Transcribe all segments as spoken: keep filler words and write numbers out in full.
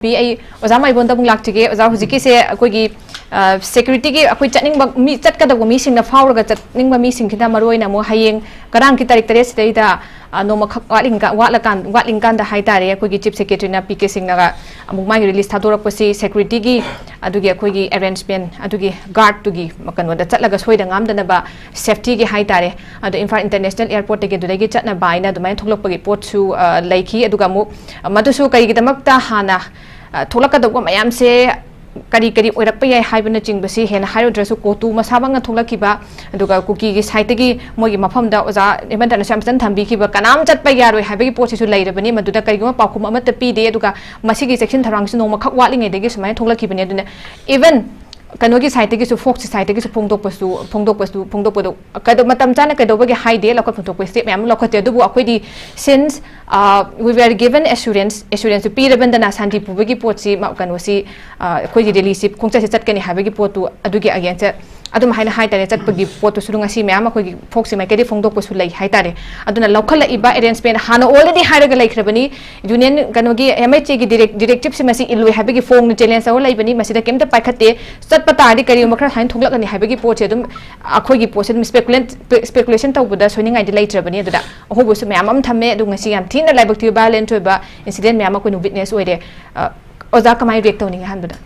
ꯄꯤ꯫ ꯑꯩ ꯑꯣꯖꯥ ꯃꯥꯏꯕꯣꯟꯗ ꯑꯃꯨꯛ ꯂꯥꯛꯆꯒꯦ꯫ ꯑꯣꯖꯥ, ꯍꯧꯖꯤꯛꯀꯤꯁꯦ ꯑꯩꯈꯣꯏꯒꯤ, ꯑ, security ꯒꯤ ꯑꯩꯈꯣꯏ ꯆꯠꯅꯤꯡꯕ ꯃꯤ, ꯆꯠꯀꯗꯧꯕ ꯃꯤꯁꯤꯡꯅ ꯐꯥꯎꯔꯒ ꯆꯠꯅꯤꯡꯕ ꯃꯤꯁꯤꯡꯁꯤꯅ ꯃꯔꯨ ꯑꯣꯏꯅ ꯑꯃꯨꯛ ꯍꯌꯦꯡ ꯉꯔꯥꯡꯒꯤ ꯇꯥꯔꯤꯛ ꯇꯔꯦꯠ ꯁꯤꯗꯩꯗ, ꯑ, ꯅꯣꯡꯃꯈꯛ ꯋꯥꯠꯂꯤꯡꯀ-, ꯋꯥꯠꯂꯀꯥꯟ-, ꯋꯥꯠꯂꯤꯡꯀꯥꯟꯗ ꯍꯥꯏꯇꯥꯔꯦ, ꯑꯩꯈꯣꯏꯒꯤ Chief Secretary ꯅ ꯄꯤ ꯀꯦ ꯁꯤꯡꯅꯒ ꯑꯃꯨꯛ ꯃꯥꯒꯤ release ꯊꯥꯗꯣꯔꯛꯄꯁꯤ security ꯒꯤ, ꯑꯗꯨꯒꯤ ꯑꯩꯈꯣꯏꯒꯤ arrangement, ꯑꯗꯨꯒꯤ guard ꯇꯨꯒꯤ ꯀꯩꯅꯣꯗ ꯆꯠꯂꯒ ꯁꯣꯏꯗ ꯉꯥꯝꯗꯅꯕ safety ꯒꯤ ꯍꯥꯏꯇꯥꯔꯦ꯫ ꯑꯗꯣ ꯏꯝꯐꯥꯜ International Airport ꯇꯒꯤ ꯑꯗꯨꯗꯒꯤ ꯆꯠꯅꯕ ꯍꯥꯏꯅ ꯑꯗꯨꯃꯥꯏꯅ ꯊꯣꯛꯂꯛꯄꯒꯤ ꯄꯣꯠꯁꯨ, ꯑ, ꯂꯩꯈꯤ꯫ ꯑꯗꯨꯒ ꯑꯃꯨꯛ ꯃꯗꯨꯁꯨ ꯀꯔꯤꯒꯤꯗꯃꯛꯇ ꯍꯥꯟꯅ, ꯑ, ꯊꯣꯛꯂꯛꯀꯗꯧꯕ ꯃꯌꯥꯝꯁꯦ ꯀꯔꯤ ꯀꯔꯤ ꯑꯣꯏꯔꯛꯄ ꯌꯥꯏ ꯍꯥꯏꯕꯅꯆꯤꯡꯕꯁꯤ ꯍꯦꯟꯅ ꯍꯥꯏꯔꯨꯗ꯭ꯔꯁꯨ, ꯀꯣꯇꯨ ꯃꯁꯥꯃꯛꯅ ꯊꯣꯛꯂꯛꯈꯤꯕ, ꯑꯗꯨꯒ ꯀꯨꯀꯤꯒꯤ side ꯇꯒꯤ ꯃꯣꯏꯒꯤ ꯃꯐꯝꯗ ꯑꯣꯖꯥ ꯍꯦꯃꯟꯇꯅꯁꯨ ꯌꯥꯝ ꯐꯖꯅ ꯊꯝꯕꯤꯈꯤꯕ, ꯀꯅꯥꯝ ꯆꯠꯄ ꯌꯥꯔꯣꯏ ꯍꯥꯏꯕꯒꯤ ꯄꯣꯠꯁꯤꯁꯨ ꯂꯩꯔꯕꯅꯤ꯫ ꯃꯗꯨꯗ ꯀꯔꯤꯒꯨꯝꯕ ꯄꯥꯎꯈꯨꯝ ꯑꯃꯠꯇ ꯄꯤꯗꯦ꯫ ꯑꯗꯨꯒ ꯃꯁꯤꯒꯤ ꯆꯦꯛꯁꯤꯟ ꯊꯧꯔꯥꯡꯁꯤ ꯅꯣꯡꯃꯈꯛ ꯋꯥꯠꯂꯤꯉꯩꯗꯒꯤ ꯁꯨꯃꯥꯏꯅ ꯊꯣꯛꯂꯛꯈꯤꯕꯅꯤ꯫ ꯑꯗꯨꯅ even ꯀꯩꯅꯣꯒꯤ side ꯇꯒꯤꯁꯨ, ꯐꯣꯛꯁꯀꯤ side ꯇꯒꯤꯁꯨ ꯐꯣꯡꯗꯣꯛꯄꯁꯨ, ꯐꯣꯡꯗꯣꯛꯄꯁꯨ, ꯐꯣꯡꯗꯣꯛꯄꯗꯣ ꯀꯩꯗꯧ-, ꯃꯇꯝ ꯆꯥꯅ ꯀꯩꯗꯧꯕꯒꯤ ꯍꯥꯏꯗꯦ, ꯂꯧꯈꯠꯐꯝ ꯊꯣꯛꯄ step ꯃꯌꯥꯝ ꯑꯃ ꯂꯧꯈꯠꯇꯦ꯫ ꯑꯗꯨꯕꯨ ꯑꯩꯈꯣꯏꯗꯤ since, uh, we were given assurance, assurance ꯁꯨ ꯄꯤꯔꯕꯅꯤꯅ, ꯁꯥꯟꯇꯤ ꯄꯨꯕꯒꯤ ꯄꯣꯠꯁꯤ, ꯃ-, ꯀꯩꯅꯣꯁꯤ, ꯑ, ꯑꯩꯈꯣꯏꯒꯤ rally ꯁꯤ ꯈꯣꯡꯆꯠꯁꯤ ꯆꯠꯀꯅꯤ ꯍꯥꯏꯕꯒꯤ ꯄꯣꯠꯇꯨ, ꯑꯗꯨꯒꯤ against ꯇ ꯑꯗꯨꯝ ꯍꯥꯏꯅ ꯍꯥꯏꯇꯥꯔꯦ, ꯆꯠꯄꯒꯤ ꯄꯣꯠꯇꯨꯁꯨ ꯉꯁꯤ ꯃꯌꯥꯝ ꯑꯩꯈꯣꯏꯒꯤ ꯐꯣꯛꯁꯀꯤ ꯃꯥꯏꯀꯩꯗꯒꯤ ꯐꯣꯡꯗꯣꯛꯄꯁꯨ ꯂꯩ ꯍꯥꯏꯇꯥꯔꯦ꯫ ꯑꯗꯨꯅ ꯂꯧꯈꯠꯂꯛꯏꯕ arrangement ꯍꯥꯟꯅ already ꯍꯥꯏꯔꯒ ꯂꯩꯈ꯭ꯔꯕꯅꯤ, union ꯀꯩꯅꯣꯒꯤ M H A ꯒꯤ direct-, directive ꯁꯤ ꯃꯁꯤ ꯏꯜꯂꯣꯏ ꯍꯥꯏꯕꯒꯤ ꯐꯣꯡꯅ challenge ꯇꯧꯔ ꯂꯩꯕꯅꯤ, ꯃꯁꯤꯗ ꯀꯩꯝꯇ ꯄꯥꯏꯈꯠꯇꯦ꯫ ꯆꯠꯄ ꯇꯥꯔꯗꯤ ꯀꯔꯤꯒꯨꯝꯕ ꯈꯔ ꯁꯨꯃꯥꯏꯅ ꯊꯣꯛꯂꯛꯀꯅꯤ ꯍꯥꯏꯕꯒꯤ ꯄꯣꯠꯁꯦ ꯑꯗꯨꯝ, ꯑꯩꯈꯣꯏꯒꯤ ꯄꯣꯠꯁꯦ ꯑꯗꯨꯝ speculate-, speculation ꯇꯧꯕꯗ ꯁꯣꯏꯅꯤꯡꯉꯥꯏꯗꯤ ꯂꯩꯇ꯭ꯔꯕꯅꯤ꯫ ꯑꯗꯨꯗ ꯑꯍꯣꯕꯁꯨ ꯃꯌꯥꯝ ꯑꯃ ꯊꯝꯃꯦ꯫ ꯑꯗꯨ ꯉꯁꯤ ꯌꯥꯝ ꯊꯤꯅ ꯂꯥꯏꯕꯛ ꯊꯤꯕ violent ꯑꯣꯏꯕ incident ꯃꯌꯥꯝ ꯑꯩꯈꯣꯏꯅ witness ꯑꯣꯏꯔꯦ꯫ ꯑ, ꯑꯣꯖꯥ ꯀꯃꯥꯏꯅ react ꯇꯧꯅꯤꯡꯉꯤ ꯑꯍꯥꯟꯕꯗ?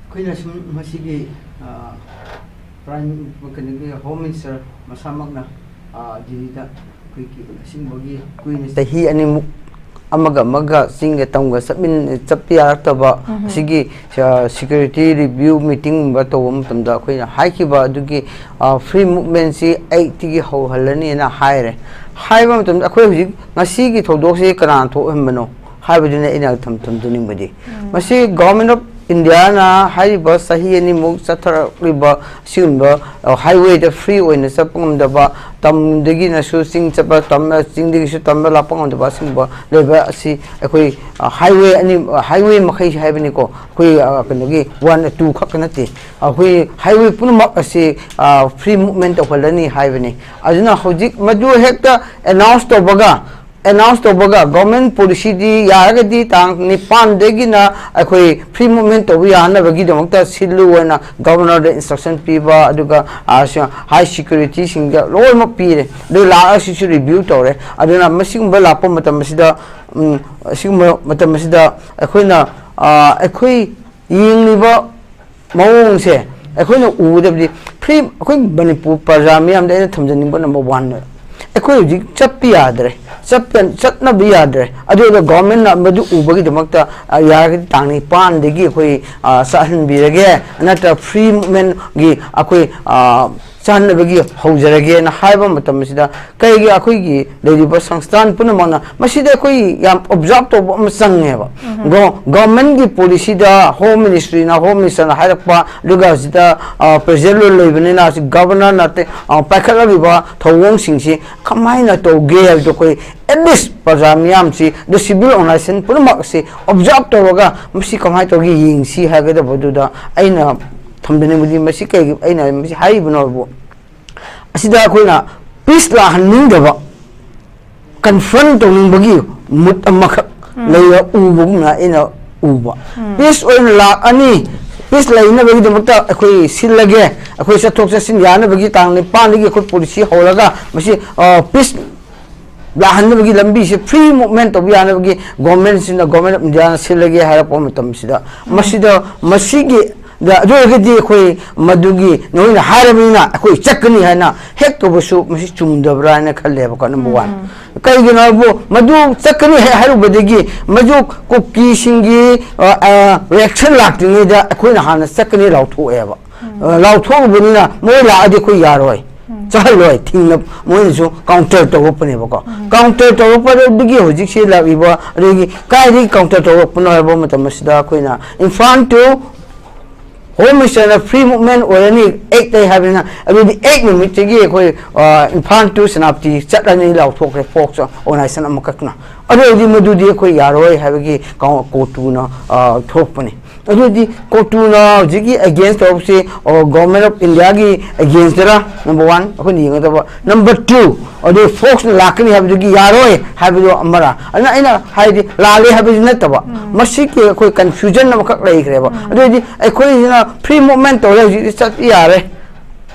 ꯑꯩꯈꯣꯏꯅ ꯁꯨꯝ ꯃꯁꯤꯒꯤ, ꯑ, Prime, ꯀꯩꯅꯣꯒꯤ Home Minister ꯃꯁꯥꯃꯛꯅ, ꯑ, ꯗꯤꯜꯂꯤꯗ ꯑꯩꯈꯣꯏꯒꯤ ꯑꯁꯤꯒꯨꯝꯕꯒꯤ ꯀꯨꯏꯅ ꯆꯍꯤ ꯑꯅꯤꯃꯨꯛ ꯑꯃꯒ ꯑꯃꯒ ꯆꯤꯡꯒ ꯇꯝꯒ ꯆꯠꯃꯤꯟ-, ꯆꯠꯄ ꯌꯥꯔꯛꯇꯕ, ꯎꯝ꯫ ꯑꯁꯤꯒꯤ, ꯑ, security review meeting ꯒꯨꯝꯕ ꯇꯧꯕ ꯃꯇꯝꯗ ꯑꯩꯈꯣꯏꯅ ꯍꯥꯏꯈꯤꯕ ꯑꯗꯨꯒꯤ, ꯑ, free movement ꯁꯤ eight ꯇꯒꯤ ꯍꯧꯍꯜꯂꯅꯤꯅ ꯍꯥꯏꯔꯦ꯫ ꯍꯥꯏꯕ ꯃꯇꯝꯗ ꯑꯩꯈꯣꯏ ꯍꯧꯖꯤꯛ ꯉꯁꯤꯒꯤ ꯊꯧꯗꯣꯛꯁꯤ ꯀꯅꯥꯅ ꯊꯣꯛꯍꯟꯕꯅꯣ ꯍꯥꯏꯕꯗꯨꯅ ꯑꯩꯅ ꯊꯝ-, ꯊꯝꯖꯅꯤꯡꯕꯗꯤ꯫ ꯎꯝ꯫ ꯃꯁꯤ Government of India ꯅ ꯍꯥꯏꯔꯤꯕ ꯆꯍꯤ ꯑꯅꯤꯃꯨꯛ ꯆꯠꯊꯔꯛꯂꯤꯕ ꯑꯁꯤꯒꯨꯝꯕ, ꯑ, highway ꯗ free ꯑꯣꯏꯅ ꯆꯠꯄ ꯉꯝꯗꯕ, ꯇꯝꯗꯒꯤꯅꯁꯨ ꯆꯤꯡ ꯆꯠꯄ, ꯇꯝ, ꯆꯤꯡꯗꯒꯤꯁꯨ ꯇꯝꯕ ꯂꯥꯛꯄ ꯉꯝꯗꯕ ꯑꯁꯤꯒꯨꯝꯕ ꯂꯩꯕ ꯑꯁꯤ ꯑꯩꯈꯣꯏ, ꯑ, highway ꯑꯅꯤ, ꯑ, highway ꯃꯈꯩꯁꯦ ꯍꯥꯏꯕꯅꯤꯀꯣ, ꯑꯩꯈꯣꯏ, ꯑ, ꯀꯩꯅꯣꯒꯤ one, two ꯈꯛꯇ ꯅꯠꯇꯦ, ꯑꯩꯈꯣꯏ highway ꯄꯨꯝꯅꯃꯛ ꯑꯁꯤ, ꯑ, free movement ꯇꯧꯍꯜꯂꯅꯤ ꯍꯥꯏꯕꯅꯤ꯫ ꯑꯗꯨꯅ ꯍꯧꯖꯤꯛ ꯃꯗꯨ ꯍꯦꯛꯇ announce ꯇꯧꯕꯒ ꯑꯦꯅꯥꯎꯟꯁ ꯇꯧꯕꯒ, ꯒꯣꯔꯃꯦꯟ ꯄꯣꯂꯤꯁꯤꯗꯤ ꯌꯥꯔꯒꯗꯤ ꯇꯥꯡ ꯅꯤꯄꯥꯟꯗꯒꯤꯅ ꯑꯩꯈꯣꯏ ꯐ꯭ꯔꯤ ꯃꯨꯚꯃꯦꯟ ꯇꯧꯕ ꯌꯥꯅꯕꯒꯤꯗꯃꯛꯇ ꯁꯤꯜꯂꯨ ꯍꯥꯏꯅ ꯒꯚꯔꯅꯔꯗ ꯏꯟꯁꯇ꯭ꯔꯛꯁꯟ ꯄꯤꯕ, ꯑꯗꯨꯒ ꯍꯥꯏ ꯁꯤꯀ꯭ꯌꯨꯔꯤꯇꯤꯁꯤꯡꯗ ꯂꯣꯏꯅꯃꯛ ꯄꯤꯔꯦ꯫ ꯑꯗꯨ ꯂꯥꯛꯑꯒꯁꯨ ꯔꯤꯚ꯭ꯌꯨ ꯇꯧꯔꯦ꯫ ꯑꯗꯨꯅ ꯃꯁꯤꯒꯨꯝꯕ ꯂꯥꯛꯄ ꯃꯇꯝ ꯑꯁꯤꯗ, ꯎꯝ, ꯑꯁꯤꯒꯨꯝꯕ ꯃꯇꯝ ꯑꯁꯤꯗ ꯑꯩꯈꯣꯏꯅ, ꯑ, ꯑꯩꯈꯣꯏ ꯌꯦꯡꯂꯤꯕ ꯃꯑꯣꯡꯁꯦ ꯑꯩꯈꯣꯏꯅ ꯎꯒꯗꯕꯗꯤ, ꯐ꯭ꯔꯤ, ꯑꯩꯈꯣꯏ ꯃꯅꯤꯄꯨꯔ ꯄ꯭ꯔꯖꯥ ꯃꯤꯌꯥꯝꯗ ꯑꯩꯅ ꯊꯝꯖꯅꯤꯡꯕ ꯅꯝꯕꯔ ꯋꯥꯟ, ꯑꯩꯈꯣꯏ ꯍꯧꯖꯤꯛ ꯆꯠꯄ ꯌꯥꯗ꯭ꯔꯦ, ꯆꯠꯄ, ꯆꯠꯅꯕ ꯌꯥꯗ꯭ꯔꯦ꯫ ꯑꯗꯨꯒ ꯒꯣꯔꯃꯦꯟꯅ ꯃꯗꯨ ꯎꯕꯒꯤꯗꯃꯛꯇ, ꯑ, ꯌꯥꯔꯒꯗꯤ ꯇꯥꯡ ꯅꯤꯄꯥꯟꯗꯒꯤ ꯑꯩꯈꯣꯏ, ꯑ, ꯆꯠꯍꯟꯕꯤꯔꯒꯦ, ꯅꯠꯇ꯭ꯔꯒ ꯐ꯭ꯔꯤ ꯃꯨꯚꯃꯦꯟꯒꯤ ꯑꯩꯈꯣꯏ, ꯑ, ꯆꯠꯍꯟꯅꯕꯒꯤ ꯍꯧꯖꯔꯒꯦꯅ ꯍꯥꯏꯕ ꯃꯇꯝ ꯑꯁꯤꯗ, ꯀꯩꯒꯤ ꯑꯩꯈꯣꯏꯒꯤ ꯂꯩꯔꯤꯕ ꯁꯪꯁꯊꯥꯟ ꯄꯨꯝꯅꯃꯛꯅ ꯃꯁꯤꯗ ꯑꯩꯈꯣꯏ ꯌꯥꯝ ꯑꯣꯕꯖꯥꯔꯕ ꯇꯧꯕ ꯑꯃ ꯆꯪꯉꯦꯕ꯫ ꯒꯣ-, ꯒꯣꯔꯃꯦꯟꯒꯤ ꯄꯣꯂꯤꯁꯤꯗ ꯍꯣꯝ ꯃꯤꯅꯤꯁꯇ꯭ꯔꯤꯅ, ꯍꯣꯝ ꯃꯤꯅꯤꯁꯇꯔꯅ ꯍꯥꯏꯔꯛꯄ, ꯑꯗꯨꯒ ꯍꯧꯖꯤꯛꯇ, ꯑ, ꯄ꯭ꯔꯦꯖꯤꯗꯦꯟ ꯔꯨꯜ ꯂꯩꯕꯅꯤꯅ, ꯍꯧꯖꯤꯛ ꯒꯚꯔꯅꯔꯅ ꯇꯦ-, ꯑ, ꯄꯥꯏꯈꯠꯂꯛꯂꯤꯕ ꯊꯧꯑꯣꯡꯁꯤꯡꯁꯤ ꯀꯃꯥꯏꯅ ꯇꯧꯒꯦ ꯍꯥꯏꯕꯗꯣ ꯑꯩꯈꯣꯏ ꯑꯦꯠꯂꯤꯁ ꯄ꯭ꯔꯖꯥ ꯃꯤꯌꯥꯝꯁꯤ, ꯑꯗꯨ ꯁꯤꯚꯤꯜ ꯑꯣꯔꯒꯅꯥꯏꯖꯦꯁꯟ ꯄꯨꯝꯅꯃꯛꯁꯤ ꯑꯣꯕꯖꯥꯔꯕ ꯇꯧꯔꯒ ꯃꯁꯤ ꯀꯃꯥꯏꯅ ꯇꯧꯒꯦ ꯌꯦꯡꯁꯤ ꯍꯥꯏꯒꯗꯕꯗꯨꯗ ꯑꯩꯅ ꯊꯝꯖꯅꯤꯡꯕꯗꯤ, ꯃꯁꯤ ꯀꯩꯒꯤ ꯑꯩꯅ ꯃꯁꯤ ꯍꯥꯏꯔꯤꯕꯅꯣꯕꯨ, ꯑꯁꯤꯗ ꯑꯩꯈꯣꯏꯅ ꯄꯤꯁ ꯂꯥꯛꯍꯟꯅꯤꯡꯗꯕ, ꯀꯟꯐ꯭ꯔꯟ ꯇꯧꯅꯤꯡꯕꯒꯤ ꯃꯨꯠ ꯑꯃꯈꯛ ꯂꯩꯕ ꯎꯕꯒꯨꯝꯅ ꯑꯩꯅ ꯎꯕ꯫ ꯄꯤꯁ ꯑꯣꯏꯅ ꯂꯥꯛꯑꯅꯤ, ꯄꯤꯁ ꯂꯩꯅꯕꯒꯤꯗꯃꯛꯇ ꯑꯩꯈꯣꯏ ꯁꯤꯜꯂꯒꯦ, ꯑꯩꯈꯣꯏ ꯆꯠꯊꯣꯛ ꯆꯠꯁꯤꯟ ꯌꯥꯅꯕꯒꯤ ꯇꯥꯡ ꯅꯤꯄꯥꯟꯗꯒꯤ ꯑꯩꯈꯣꯏ ꯄꯣꯂꯤꯁꯤ ꯍꯧꯔꯒ ꯃꯁꯤ, ꯑ, ꯄꯤꯁ ꯂꯥꯛꯍꯟꯅꯕꯒꯤ ꯂꯝꯕꯤꯁꯦ ꯐ꯭ꯔꯤ ꯃꯨꯚꯃꯦꯟ ꯇꯧꯕ ꯌꯥꯅꯕꯒꯤ ꯒꯣꯔꯃꯦꯟꯁꯤꯅ, ꯒꯣꯔꯃꯦꯟ ꯑꯣꯐ ꯏꯟꯗꯤꯌꯥꯅ ꯁꯤꯜꯂꯒꯦ ꯍꯥꯏꯔꯛꯄ ꯃꯇꯝꯁꯤꯗ, ꯃꯁꯤꯗ, ꯃꯁꯤꯒꯤ ꯗ-, ꯑꯗꯨ ꯑꯣꯏꯔꯒꯗꯤ ꯑꯩꯈꯣꯏ ꯃꯗꯨꯒꯤ ꯅꯣꯏꯅ ꯍꯥꯏꯔꯕꯅꯤꯅ ꯑꯩꯈꯣꯏ ꯆꯠꯀꯅꯤ ꯍꯥꯏꯅ ꯍꯦꯛ ꯇꯧꯕꯁꯨ ꯃꯁꯤ ꯆꯨꯝꯗꯕ꯭ꯔꯥ ꯍꯥꯏꯅ ꯈꯜꯂꯦꯕꯀꯣ, ꯅꯝꯕꯔ ꯋꯥꯟ꯫ ꯀꯩꯒꯤꯅꯣ ꯍꯥꯏꯕꯨ, ꯃꯗꯨ ꯆꯠꯀꯅꯤ ꯍꯦꯛ ꯍꯥꯏꯔꯨꯕꯗꯒꯤ ꯃꯗꯨ ꯀꯨꯀꯤꯁꯤꯡꯒꯤ, ꯑ, ꯑ, ꯔꯤꯌꯦꯛꯁꯟ ꯂꯥꯛꯇ꯭ꯔꯤꯉꯩꯗ ꯑꯩꯈꯣꯏꯅ ꯍꯥꯟꯅ ꯆꯠꯀꯅꯤ ꯂꯥꯎꯊꯣꯛꯑꯦꯕ꯫ ꯑ, ꯂꯥꯎꯊꯣꯛꯎꯕꯅꯤꯅ ꯃꯣꯏ ꯂꯥꯛꯑꯗꯤ ꯑꯩꯈꯣꯏ ꯌꯥꯔꯣꯏ꯫ ꯆꯠꯍꯜꯂꯣꯏ, ꯊꯤꯡꯅ ꯃꯣꯏꯅꯁꯨ ꯀꯥꯎꯟꯇꯔ ꯇꯧꯔꯛꯄꯅꯦꯕꯀꯣ꯫ ꯀꯥꯎꯟꯇꯔ ꯇꯧꯔꯛꯄꯗꯒꯤ ꯍꯧꯖꯤꯛꯁꯤ ꯂꯥꯛꯂꯤꯕ, ꯑꯗꯒꯤ ꯀꯥꯏꯗꯒꯤ ꯀꯥꯎꯟꯇꯔ ꯇꯧꯔꯛꯄꯅꯣ ꯍꯥꯏꯕ ꯃꯇꯝ ꯑꯁꯤꯗ ꯑꯩꯈꯣꯏꯅ ꯏꯝꯐꯥꯜ ꯇꯨ ꯍꯣꯝ ꯃꯤꯅꯤꯁꯇꯔꯅ ꯐ꯭ꯔꯤ ꯃꯨꯚꯃꯦꯟ ꯑꯣꯏꯔꯅꯤ, ꯑꯦꯛ ꯂꯩ ꯍꯥꯏꯕꯅꯤꯅ, ꯑꯗꯨꯗꯤ ꯑꯦꯛ ꯅꯨꯃꯤꯠꯇꯒꯤ ꯑꯩꯈꯣꯏ, ꯑ, ꯏꯝꯐꯥꯜ ꯇꯨ ꯁꯦꯅꯥꯄꯇꯤ ꯆꯠꯂꯅꯤ ꯂꯥꯎꯊꯣꯛꯈ꯭ꯔꯦ, ꯐꯣꯔꯁ ꯑꯣꯔꯒꯅꯥꯏꯖꯦꯁꯟ ꯑꯃꯈꯛꯅ꯫ ꯑꯗꯨ ꯑꯣꯏꯔꯗꯤ ꯃꯗꯨꯗꯤ ꯑꯩꯈꯣꯏ ꯌꯥꯔꯣꯏ ꯍꯥꯏꯕꯒꯤ ꯀꯥꯎ-, ꯀꯣꯔꯠꯇꯨꯅ, ꯑ, ꯊꯣꯛꯄꯅꯤ꯫ ꯑꯗꯨꯗꯤ ꯀꯣꯇꯨꯅ ꯍꯧꯖꯤꯛꯀꯤ against ꯇꯧꯕꯁꯤ, ꯑꯣ, Government of India ꯒꯤ against ꯇꯔꯥ? Number one, ꯑꯩꯈꯣꯏꯅ ꯌꯦꯡꯒꯗꯕ꯫ Number two, ꯑꯗꯨ ꯐꯣꯛꯁꯅ ꯂꯥꯛꯀꯅꯤ ꯍꯥꯏꯕꯗꯨꯒꯤ ꯌꯥꯔꯣꯏ ꯍꯥꯏꯕꯗꯨ ꯑꯃꯔ? ꯑꯗꯨꯅ ꯑꯩꯅ ꯍꯥꯏꯗꯤ ꯂꯥꯜꯂꯦ ꯍꯥꯏꯕꯗꯤ ꯅꯠꯇꯕ, ꯎꯝ꯫ ꯃꯁꯤꯒꯤ ꯑꯩꯈꯣꯏ confusion ꯑꯃꯈꯛ ꯂꯩꯈ꯭ꯔꯦꯕ꯫ ꯎꯝ꯫ ꯑꯗꯨ ꯑꯣꯏꯔꯗꯤ ꯑꯩꯈꯣꯏꯁꯤꯅ free movement ꯇꯧꯔꯦ, ꯍꯧꯖꯤꯛꯇꯤ ꯆꯠꯄ ꯌꯥꯔꯦ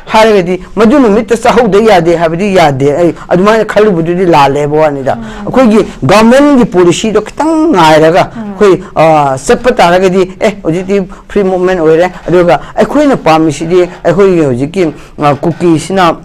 ꯍꯥꯏꯔꯒꯗꯤ, ꯃꯗꯨ ꯅꯨꯃꯤꯠꯇ ꯆꯥꯍꯧꯗ ꯌꯥꯗꯦ ꯍꯥꯏꯕꯗꯤ ꯌꯥꯗꯦ꯫ ꯑꯩ ꯑꯗꯨꯃꯥꯏꯅ ꯈꯜꯂꯨꯕꯗꯨꯗꯤ ꯂꯥꯜꯂꯦꯕ ꯋꯥꯅꯤꯗ꯫ ꯎꯝ꯫ ꯑꯩꯈꯣꯏꯒꯤ government ꯀꯤ policy ꯗꯣ ꯈꯤꯇꯪ ꯉꯥꯏꯔꯒ, ꯎꯝ꯫ ꯑꯩꯈꯣꯏ, ꯑ, ꯆꯠꯄ ꯇꯥꯔꯒꯗꯤ, ꯑꯦ, ꯍꯧꯖꯤꯛꯇꯤ free movement ꯑꯣꯏꯔꯦ꯫ ꯑꯗꯨꯒ ꯑꯩꯈꯣꯏꯅ ꯄꯥꯝꯃꯤꯁꯤꯗꯤ ꯑꯩꯈꯣꯏꯒꯤ ꯍꯧꯖꯤꯛꯀꯤ, ꯑ, ꯀꯨꯀꯤꯁꯤꯅ,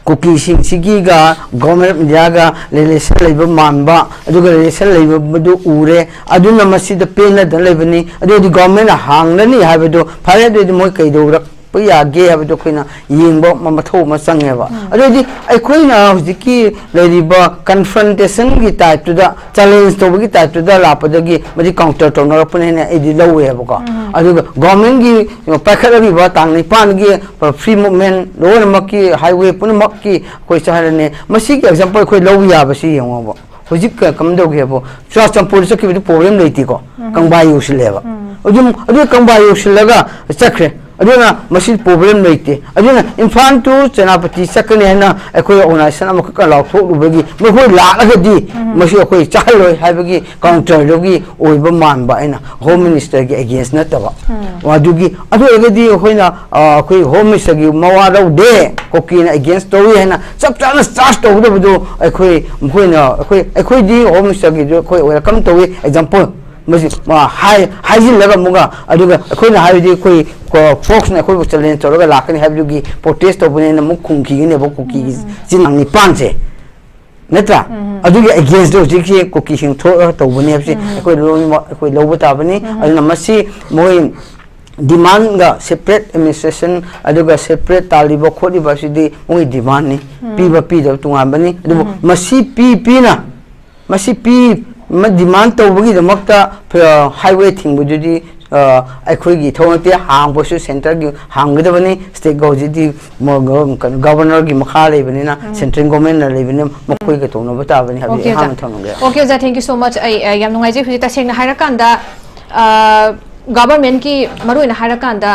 ꯀꯨꯀꯤꯁꯤꯡꯁꯤꯒꯤꯒ Government of India ꯒ relation ꯂꯩꯕ ꯃꯥꯟꯕ, ꯑꯗꯨꯒ relation ꯂꯩꯕꯗꯨ ꯎꯔꯦ, ꯑꯗꯨꯅ ꯃꯁꯤꯗ ꯄꯦꯟꯅꯗꯅ ꯂꯩꯕꯅꯤ꯫ ꯑꯗꯨ ꯑꯣꯏꯔꯗꯤ government ꯅ ꯍꯥꯡꯂꯅꯤ ꯍꯥꯏꯕꯗꯨ ꯐꯔꯦ, ꯑꯗꯨ ꯑꯣꯏꯔꯗꯤ ꯃꯣꯏ ꯀꯩꯗꯧꯔꯛꯄ ꯌꯥꯒꯦ ꯍꯥꯏꯕꯗꯨ ꯑꯩꯈꯣꯏꯅ ꯌꯦꯡꯕ ꯑꯃ, ꯃꯊꯧ ꯑꯃ ꯆꯪꯉꯦꯕ꯫ ꯎꯝ꯫ ꯑꯗꯨ ꯑꯣꯏꯔꯗꯤ ꯑꯩꯈꯣꯏꯅ ꯍꯧꯖꯤꯛꯀꯤ ꯂꯩꯔꯤꯕ confrontation ꯒꯤ type ꯇꯨꯗ, challenge ꯇꯧꯕꯒꯤ type ꯇꯨꯗ ꯂꯥꯛꯄꯗꯒꯤ ꯃꯗꯤ counter ꯇꯧꯅꯔꯛꯄꯅꯦꯅ ꯑꯩꯗꯤ ꯂꯧꯋꯦꯕꯀꯣ꯫ ꯎꯝ꯫ ꯑꯗꯨꯒ government ꯀꯤ ꯄꯥꯏꯈꯠꯂꯛꯂꯤꯕ ꯇꯥꯡ ꯅꯤꯄꯥꯟꯒꯤ free movement ꯂꯣꯏꯅꯃꯛꯀꯤ highway ꯄꯨꯝꯅꯃꯛꯀꯤ ꯑꯩꯈꯣꯏ ꯆꯠꯍꯜꯂꯅꯤ꯫ ꯃꯁꯤꯒꯤ example ꯑꯩꯈꯣꯏ ꯂꯧꯕ ꯌꯥꯕꯁꯤ ꯌꯦꯡꯉꯣꯕ꯫ ꯍꯧꯖꯤꯛ ꯀ-, ꯀꯝꯗꯧꯒꯦꯕꯨ, ꯆꯨꯔꯥꯆꯥꯟꯄꯨꯔꯗ ꯆꯠꯈꯤꯕꯗꯨ problem ꯂꯩꯇꯦꯀꯣ? ꯎꯝ꯫ ꯀꯪꯕꯥ ꯌꯧꯁꯤꯜꯂꯦꯕ꯫ ꯎꯝ꯫ ꯑꯗꯨꯝ, ꯑꯗꯨ ꯀꯪꯕꯥ ꯌꯧꯁꯤꯜꯂꯒ ꯆꯠꯈ꯭ꯔꯦ꯫ ꯑꯗꯨꯅ ꯃꯁꯤ problem ꯂꯩꯇꯦ꯫ ꯑꯗꯨꯅ ꯏꯝꯐꯥꯜ to ꯁꯦꯅꯥꯄꯇꯤ ꯆꯠꯀꯅꯤ ꯍꯥꯏꯅ ꯑꯩꯈꯣꯏ organization ꯑꯃꯈꯛꯀ ꯂꯥꯎꯊꯣꯛꯂꯨꯕꯒꯤ ꯃꯈꯣꯏ ꯂꯥꯛꯂꯒꯗꯤ ꯎꯝ꯫ ꯃꯁꯤ ꯑꯩꯈꯣꯏ ꯆꯥꯍꯜꯂꯣꯏ ꯍꯥꯏꯕꯒꯤ counter ꯗꯨꯒꯤ ꯑꯣꯏꯕ ꯃꯥꯟꯕ ꯑꯩꯅ Home Minister ꯒꯤ against ꯅꯠꯇꯕ꯫ ꯎꯝ꯫ ꯑꯗꯨꯒꯤ, ꯑꯗꯨ ꯑꯣꯏꯔꯒꯗꯤ ꯑꯩꯈꯣꯏꯅ, ꯑ, ꯑꯩꯈꯣꯏ Home Minister ꯒꯤ ꯃꯋꯥ ꯂꯧꯗꯦ, ꯀꯨꯀꯤꯅ against ꯇꯧꯏ ꯍꯥꯏꯅ ꯆꯞ ꯆꯥꯅ charge ꯇꯧꯒꯗꯕꯗꯨ ꯑꯩꯈꯣꯏ, ꯃꯈꯣꯏꯅ, ꯑꯩꯈꯣꯏ, ꯑꯩꯈꯣꯏꯗꯤ Home Minister ꯒꯤꯗꯨ ꯑꯩꯈꯣꯏ welcome ꯇꯧꯏ, example꯫ ꯃꯁꯤ, ꯃꯥ ꯍꯥꯏ-, ꯍꯥꯏꯖꯤꯜꯂꯒ ꯑꯃꯨꯛꯀ, ꯑꯗꯨꯒ ꯑꯩꯈꯣꯏꯅ ꯍꯥꯏꯕꯗꯤ ꯑꯩꯈꯣꯏ ꯀꯣ-, ꯐꯣꯛꯁꯅ ꯑꯩꯈꯣꯏꯕꯨ challenge ꯇꯧꯔꯒ ꯂꯥꯛꯀꯅꯤ ꯍꯥꯏꯕꯗꯨꯒꯤ protest ꯇꯧꯕꯅꯦꯅ ꯑꯃꯨꯛ ꯈꯨꯝꯈꯤꯒꯅꯦꯕ ꯀꯨꯀꯤꯒꯤ ꯎꯝ, ꯎꯝ꯫ ꯆꯤꯟ ꯅꯤꯄꯥꯟꯁꯦ꯫ ꯅꯠꯇ꯭ꯔꯥ? ꯎꯝ, ꯎꯝ꯫ ꯑꯗꯨꯒꯤ against ꯇ ꯍꯧꯖꯤꯛꯁꯤ ꯀꯨꯀꯤꯁꯤꯡ ꯊꯣꯛꯑꯒ ꯇꯧꯕꯅꯦ ꯍꯥꯏꯕꯁꯤ ꯎꯝ, ꯎꯝ꯫ ꯑꯩꯈꯣꯏ ꯂꯣꯏꯅꯃꯛ ꯑꯩꯈꯣꯏ ꯂꯧꯕ ꯇꯥꯕꯅꯤ꯫ ꯎꯝ, ꯎꯝ꯫ ꯑꯗꯨꯅ ꯃꯁꯤ ꯃꯣꯏ demand ꯒ separate administration ꯑꯗꯨꯒ separate ꯇꯥꯜꯂꯤꯕ ꯈꯣꯠꯂꯤꯕ ꯑꯁꯤꯗꯤ ꯃꯣꯏ demand ꯅꯤ꯫ ꯎꯝ꯫ ꯄꯤꯕ ꯄꯤꯗꯕ ꯇꯣꯉꯥꯟꯕꯅꯤ꯫ ꯑꯗꯨꯕꯨ ꯎꯝ꯫ ꯃꯁꯤ ꯄꯤ ꯄꯤꯅ ꯃꯁꯤ ꯄꯤ-, ꯃ-, demand ꯇꯧꯕꯒꯤꯗꯃꯛꯇ, ꯑ, highway ꯊꯤꯡꯕꯗꯨꯗꯤ, ꯑ, ꯑꯩꯈꯣꯏꯒꯤ ꯊꯕꯛ ꯅꯠꯇꯦ, ꯍꯥꯡꯕꯁꯨ centre ꯒꯤ ꯍꯥꯡꯒꯗꯕꯅꯤ, state ꯒ ꯍꯧꯖꯤꯛꯇꯤ ꯃ-, ꯒ-, ꯀꯩꯅꯣ, governor ꯒꯤ ꯃꯈꯥ ꯂꯩꯕꯅꯤꯅ, ꯎꯝ꯫ Central government ꯅ ꯂꯩꯕꯅꯤꯅ, ꯃꯈꯣꯏꯒ ꯇꯧꯅꯕ ꯇꯥꯕꯅꯤ ꯍꯥꯏꯕꯗꯤ ꯑꯣꯀꯦ, ꯑꯣꯖꯥ꯫ ꯑꯍꯥꯟꯕ ꯊꯝꯃꯒꯦ꯫ ꯑꯣꯀꯦ, ꯑꯣꯖꯥ, thank you so much꯫ ꯑꯩ, ꯑ, ꯌꯥꯝ ꯅꯨꯡꯉꯥꯏꯖꯩ꯫ ꯍꯧꯖꯤꯛ ꯇꯁꯦꯡꯅ ꯍꯥꯏꯔꯀꯥꯟꯗ, ꯑ, ꯒꯚꯔꯟꯃꯦꯟꯠꯀꯤ ꯃꯔꯨꯑꯣꯏꯅ ꯍꯥꯏꯔꯀꯥꯟꯗ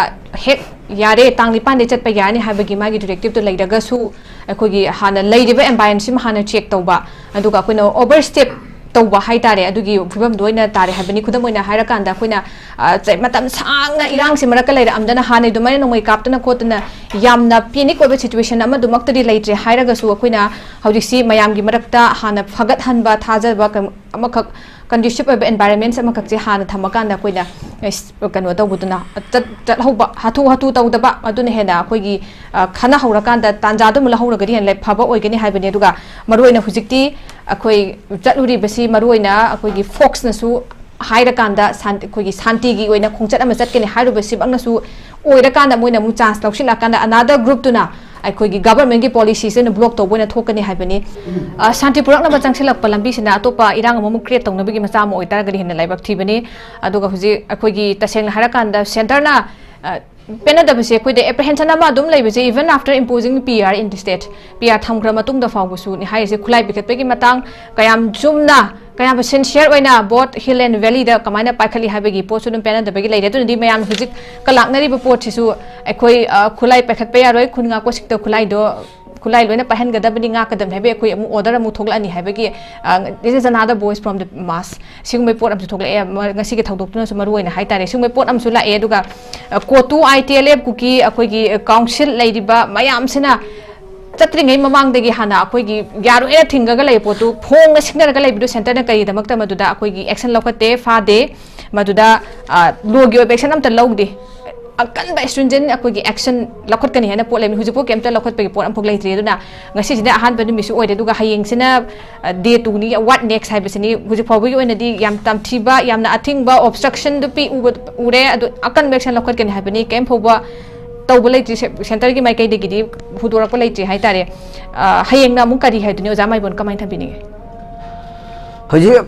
ꯍꯦꯛ ꯌꯥꯔꯦ, ꯇꯥꯡ ꯅꯤꯄꯥꯟꯗ ꯆꯠꯄ ꯌꯥꯔꯅꯤ ꯍꯥꯏꯕꯒꯤ ꯃꯥꯒꯤ ꯗꯤꯔꯦꯛꯇꯤꯞꯇꯣ ꯂꯩꯔꯒꯁꯨ, ꯑꯩꯈꯣꯏꯒꯤ ꯍꯥꯟꯅ ꯂꯩꯔꯤꯕ ꯑꯦꯟꯚꯥꯏꯔꯟꯃꯦꯟꯠꯁꯤꯃ ꯍꯥꯟꯅ ꯆꯦꯛ ꯇꯧꯕ, ꯑꯗꯨꯒ ꯑꯩꯈꯣꯏꯅ ꯑꯣꯚꯔ ꯁ꯭ꯇꯦꯞ ꯇꯧꯕ ꯍꯥꯏꯇꯥꯔꯦ, ꯑꯗꯨꯒꯤ ꯐꯤꯕꯝꯗꯣ ꯑꯣꯏꯅ ꯇꯥꯔꯦ ꯍꯥꯏꯕꯅꯤ꯫ ꯈꯨꯗꯝ ꯑꯣꯏꯅ ꯍꯥꯏꯔꯀꯥꯟꯗ, ꯑꯩꯈꯣꯏꯅ, ꯑ, ꯆ-, ꯃꯇꯝ ꯁꯥꯡꯅ ꯏꯔꯥꯡꯁꯤ ꯃꯔꯛꯇ ꯂꯩꯔꯛꯑꯝꯗꯅ, ꯍꯥꯟꯅ ꯑꯗꯨꯃꯥꯏꯅ ꯅꯣꯡꯃꯩ ꯀꯥꯞꯇꯅ ꯈꯣꯠꯇꯅ ꯌꯥꯝꯅ ꯄꯦꯅꯤꯛ ꯑꯣꯏꯕ ꯁꯤꯆꯨꯋꯦꯁꯟ ꯑꯃꯗꯨꯃꯛꯇꯗꯤ ꯂꯩꯇ꯭ꯔꯦ ꯍꯥꯏꯔꯒꯁꯨ, ꯑꯩꯈꯣꯏꯅ ꯍꯧꯖꯤꯛꯁꯤ ꯃꯌꯥꯝꯒꯤ ꯃꯔꯛꯇ ꯍꯥꯟꯅ ꯐꯒꯠꯍꯟꯕ, ꯊꯥꯖꯕ ꯀ-, ꯑꯃꯈꯛ, ꯀꯟꯗ꯭ꯌꯨꯁꯤꯞ ꯑꯣꯏꯕ ꯑꯦꯟꯚꯥꯏꯔꯟꯃꯦꯟꯠꯁ ꯑꯃꯈꯛꯁꯦ ꯍꯥꯟꯅ ꯊꯝꯃꯀꯥꯟꯗ ꯑꯩꯈꯣꯏꯅ, ꯑꯦꯁ, ꯀꯩꯅꯣ ꯇꯧꯕꯗꯨꯅ, ꯆꯠ-, ꯆꯠꯍꯧꯕ, ꯍꯥꯊꯨ ꯍꯥꯊꯨ ꯇꯧꯗꯕ, ꯑꯗꯨꯅ ꯍꯦꯟꯅ ꯑꯩꯈꯣꯏꯒꯤ, ꯑ, ꯈꯟꯅꯍꯧꯔꯀꯥꯟꯗ ꯇꯥꯟꯖꯥꯗꯨ ꯑꯃ ꯂꯧꯍꯧꯔꯒꯗꯤ ꯍꯦꯟꯅ ꯂꯩ-, ꯐꯕ ꯑꯣꯏꯒꯅꯤ ꯍꯥꯏꯕꯅꯤ꯫ ꯑꯗꯨꯒ ꯃꯔꯨꯑꯣꯏꯅ ꯍꯧꯖꯤꯛꯇꯤ ꯑꯩꯈꯣꯏ ꯆꯠꯂꯨꯔꯤꯕꯁꯤ ꯃꯔꯨꯑꯣꯏꯅ ꯑꯩꯈꯣꯏꯒꯤ ꯐꯣꯛꯁꯅꯁꯨ ꯍꯥꯏꯔꯀꯥꯟꯗ ꯁꯥꯟ-, ꯑꯩꯈꯣꯏꯒꯤ ꯁꯥꯟꯇꯤꯒꯤ ꯑꯣꯏꯅ ꯈꯣꯡꯆꯠ ꯑꯃ ꯆꯠꯀꯅꯤ ꯍꯥꯏꯔꯨꯕꯁꯤꯃꯛꯅꯁꯨ ꯑꯣꯏꯔꯀꯥꯟꯗ, ꯃꯣꯏꯅ ꯑꯃꯨꯛ ꯆꯥꯟꯁ ꯂꯧꯁꯤꯜꯂꯛꯀꯥꯟꯗ ꯑꯅꯥꯗꯔ ꯒ꯭ꯔꯨꯞꯇꯨꯅ ꯑꯩꯈꯣꯏꯒꯤ ꯒꯚꯔꯟꯃꯦꯟꯠꯀꯤ ꯄꯣꯂꯤꯁꯤꯁꯤꯅ ꯕ꯭ꯂꯣꯛ ꯇꯧꯕ ꯑꯣꯏꯅ ꯊꯣꯛꯀꯅꯤ ꯍꯥꯏꯕꯅꯤ꯫ ꯑ, ꯁꯥꯟꯇꯤ ꯄꯨꯔꯛꯅꯕ ꯆꯪꯁꯤꯜꯂꯛꯄ ꯂꯝꯕꯤꯁꯤꯅ ꯑꯇꯣꯞꯄ ꯏꯔꯥꯡ ꯑꯃꯃꯨꯛ ꯀ꯭ꯔꯤꯌꯦꯠ ꯇꯧꯅꯕꯒꯤ ꯃꯆꯥꯛ ꯑꯃ ꯑꯣꯏꯇꯥꯔꯒꯗꯤ ꯍꯦꯟꯅ ꯂꯥꯏꯕꯛ ꯊꯤꯕꯅꯤ꯫ ꯑꯗꯨꯒ ꯍꯧꯖꯤꯛ ꯑꯩꯈꯣꯏꯒꯤ ꯇꯁꯦꯡꯅ ꯍꯥꯏꯔꯀꯥꯟꯗ ꯁꯦꯟꯇꯔꯅ, ꯑ, ꯄꯦꯟꯅꯗꯕꯁꯦ ꯑꯩꯈꯣꯏꯗ ꯑꯦꯄ꯭ꯔꯤꯍꯦꯟꯁꯟ ꯑꯃ ꯑꯗꯨꯝ ꯂꯩꯕꯁꯦ, even after imposing P R in the state, P R ꯊꯝꯈ꯭ꯔ ꯃꯇꯨꯡꯗ ꯐꯥꯎꯕꯁꯨꯅꯤ ꯍꯥꯏꯔꯤꯁꯦ꯫ ꯈꯨꯠꯂꯥꯏ ꯄꯤꯈꯠꯄꯒꯤ ꯃꯇꯥꯡ, ꯀꯌꯥꯝ ꯆꯨꯝꯅ, ꯀꯌꯥꯝ ꯁꯤꯟꯁꯤꯌꯔ ꯑꯣꯏꯅ ꯕꯣꯠ ꯍꯤꯜ ꯑꯦꯟ ꯚꯦꯂꯤꯗ ꯀꯃꯥꯏꯅ ꯄꯥꯏꯈꯠꯂꯤ ꯍꯥꯏꯕꯒꯤ ꯄꯣꯠꯁꯨ ꯑꯗꯨꯝ ꯄꯦꯟꯅꯗꯕꯒꯤ ꯂꯩꯔꯦ꯫ ꯑꯗꯨꯅꯗꯤ ꯃꯌꯥꯝꯅ ꯍꯧꯖꯤꯛ ꯀꯂꯥꯛꯅꯔꯤꯕ ꯄꯣꯠꯁꯤꯁꯨ ꯑꯩꯈꯣꯏ, ꯑ, ꯈꯨꯠꯂꯥꯏ ꯄꯥꯏꯈꯠꯄ ꯌꯥꯔꯣꯏ, ꯈꯨꯟ ꯉꯥꯛꯄꯁꯤꯡꯗ ꯈꯨꯠꯂꯥꯏꯗꯣ, ꯈꯨꯠꯂꯥꯏ ꯂꯣꯏꯅ ꯄꯥꯏꯍꯟꯒꯗꯕꯅꯤ, ꯉꯥꯛꯀꯗꯕꯅꯤ ꯍꯥꯏꯕꯒꯤ ꯑꯩꯈꯣꯏ ꯑꯃꯨꯛ ꯑꯣꯔꯗꯔ ꯑꯃꯨꯛ ꯊꯣꯛꯂꯛꯑꯅꯤ ꯍꯥꯏꯕꯒꯤ, ꯑ, this is another voice from the mass꯫ ꯁꯤꯒꯨꯝꯕꯒꯤ ꯄꯣꯠ ꯑꯃꯁꯨ ꯊꯣꯛꯂꯛꯑꯦ꯫ ꯃ-, ꯉꯁꯤꯒꯤ ꯊꯧꯗꯣꯛꯇꯨꯅꯁꯨ ꯃꯔꯨ ꯑꯣꯏꯅ ꯍꯥꯏꯇꯥꯔꯦ, ꯁꯤꯒꯨꯝꯕꯒꯤ ꯄꯣꯠ ꯑꯃꯁꯨ ꯂꯥꯛꯑꯦ꯫ ꯑꯗꯨꯒ, ꯑ, ꯀꯣꯇꯨ, ꯑꯥꯏ ꯇꯤ ꯑꯦꯜ ꯑꯦꯐ, ꯀꯨꯀꯤ, ꯑꯩꯈꯣꯏꯒꯤ, ꯑ, ꯀꯥꯎꯟꯁꯤꯜ ꯂꯩꯔꯤꯕ ꯃꯌꯥꯝꯁꯤꯅ ꯆꯠꯇ꯭ꯔꯤꯉꯩ ꯃꯃꯥꯡꯗꯒꯤ ꯍꯥꯟꯅ ꯑꯩꯈꯣꯏꯒꯤ ꯌꯥꯔꯣꯏꯅ ꯊꯤꯡꯉꯒ ꯂꯩꯕ ꯄꯣꯠꯇꯨ ꯐꯣꯡꯅ ꯁꯤꯡꯅꯔꯒ ꯂꯩꯕꯗꯨ ꯁꯦꯟꯇꯔꯅ ꯀꯔꯤꯒꯤꯗꯃꯛꯇ ꯃꯗꯨꯗ ꯑꯩꯈꯣꯏꯒꯤ ꯑꯦꯛꯁꯟ ꯂꯧꯈꯠꯇꯦ, ꯐꯥꯗꯦ, ꯃꯗꯨꯗ, ꯑ, ꯂꯣꯒꯤ ꯑꯣꯏꯕ ꯑꯦꯛꯁꯟ ꯑꯝꯇ ꯂꯧꯗꯦ꯫ ꯑꯀꯟꯕ stringent ꯑꯩꯈꯣꯏꯒꯤ ꯑꯦꯛꯁꯟ ꯂꯧꯈꯠꯀꯅꯤ ꯍꯥꯏꯅ ꯄꯣꯠ ꯂꯩꯕꯅꯤ꯫ ꯍꯧꯖꯤꯛꯐꯥꯎ ꯀꯩꯝꯇ ꯂꯧꯈꯠꯄꯒꯤ ꯄꯣꯠ ꯑꯃꯐꯥꯎ ꯂꯩꯇ꯭ꯔꯤ꯫ ꯑꯗꯨꯅ ꯉꯁꯤꯁꯤꯅ ꯑꯍꯥꯟꯕ ꯅꯨꯃꯤꯠꯁꯨ ꯑꯣꯏꯔꯦ꯫ ꯑꯗꯨꯒ ꯍꯌꯦꯡꯁꯤꯅ, ꯑ, day two ꯅꯤ, what next ꯍꯥꯏꯕꯁꯤꯅꯤ꯫ ꯍꯧꯖꯤꯛ ꯐꯥꯎꯕꯒꯤ ꯑꯣꯏꯅꯗꯤ ꯌꯥꯝ ꯇꯝꯊꯤꯕ, ꯌꯥꯝꯅ ꯑꯊꯤꯡꯕ ꯑꯣꯕꯁꯇ꯭ꯔꯛꯁꯟꯗꯨ ꯄꯤ ꯎꯕ, ꯎꯔꯦ꯫ ꯑꯗꯨ ꯑꯀꯟꯕ ꯑꯦꯛꯁꯟ ꯂꯧꯈꯠꯀꯅꯤ ꯍꯥꯏꯕꯅꯤ꯫ ꯀꯔꯤꯝ ꯐꯥꯎꯕ ꯇꯧꯕ ꯂꯩꯇ꯭ꯔꯤ, ꯁꯦ-, ꯁꯦꯟꯇꯔꯒꯤ ꯃꯥꯏꯀꯩꯗꯒꯤꯗꯤ ꯍꯨꯗꯣꯔꯛꯄ ꯂꯩꯇ꯭ꯔꯤ ꯍꯥꯏꯇꯥꯔꯦ꯫ ꯑ, ꯍꯌꯦꯡꯅ ꯑꯃꯨꯛ ꯀꯔꯤ ꯍꯥꯏꯗꯨꯅꯤ, ꯑꯣꯖꯥ ꯃꯥꯏꯕꯣꯟ, ꯀꯃꯥꯏꯅ ꯊꯝꯕꯤꯅꯤꯡꯉꯤ? ꯍꯧꯖꯤꯛ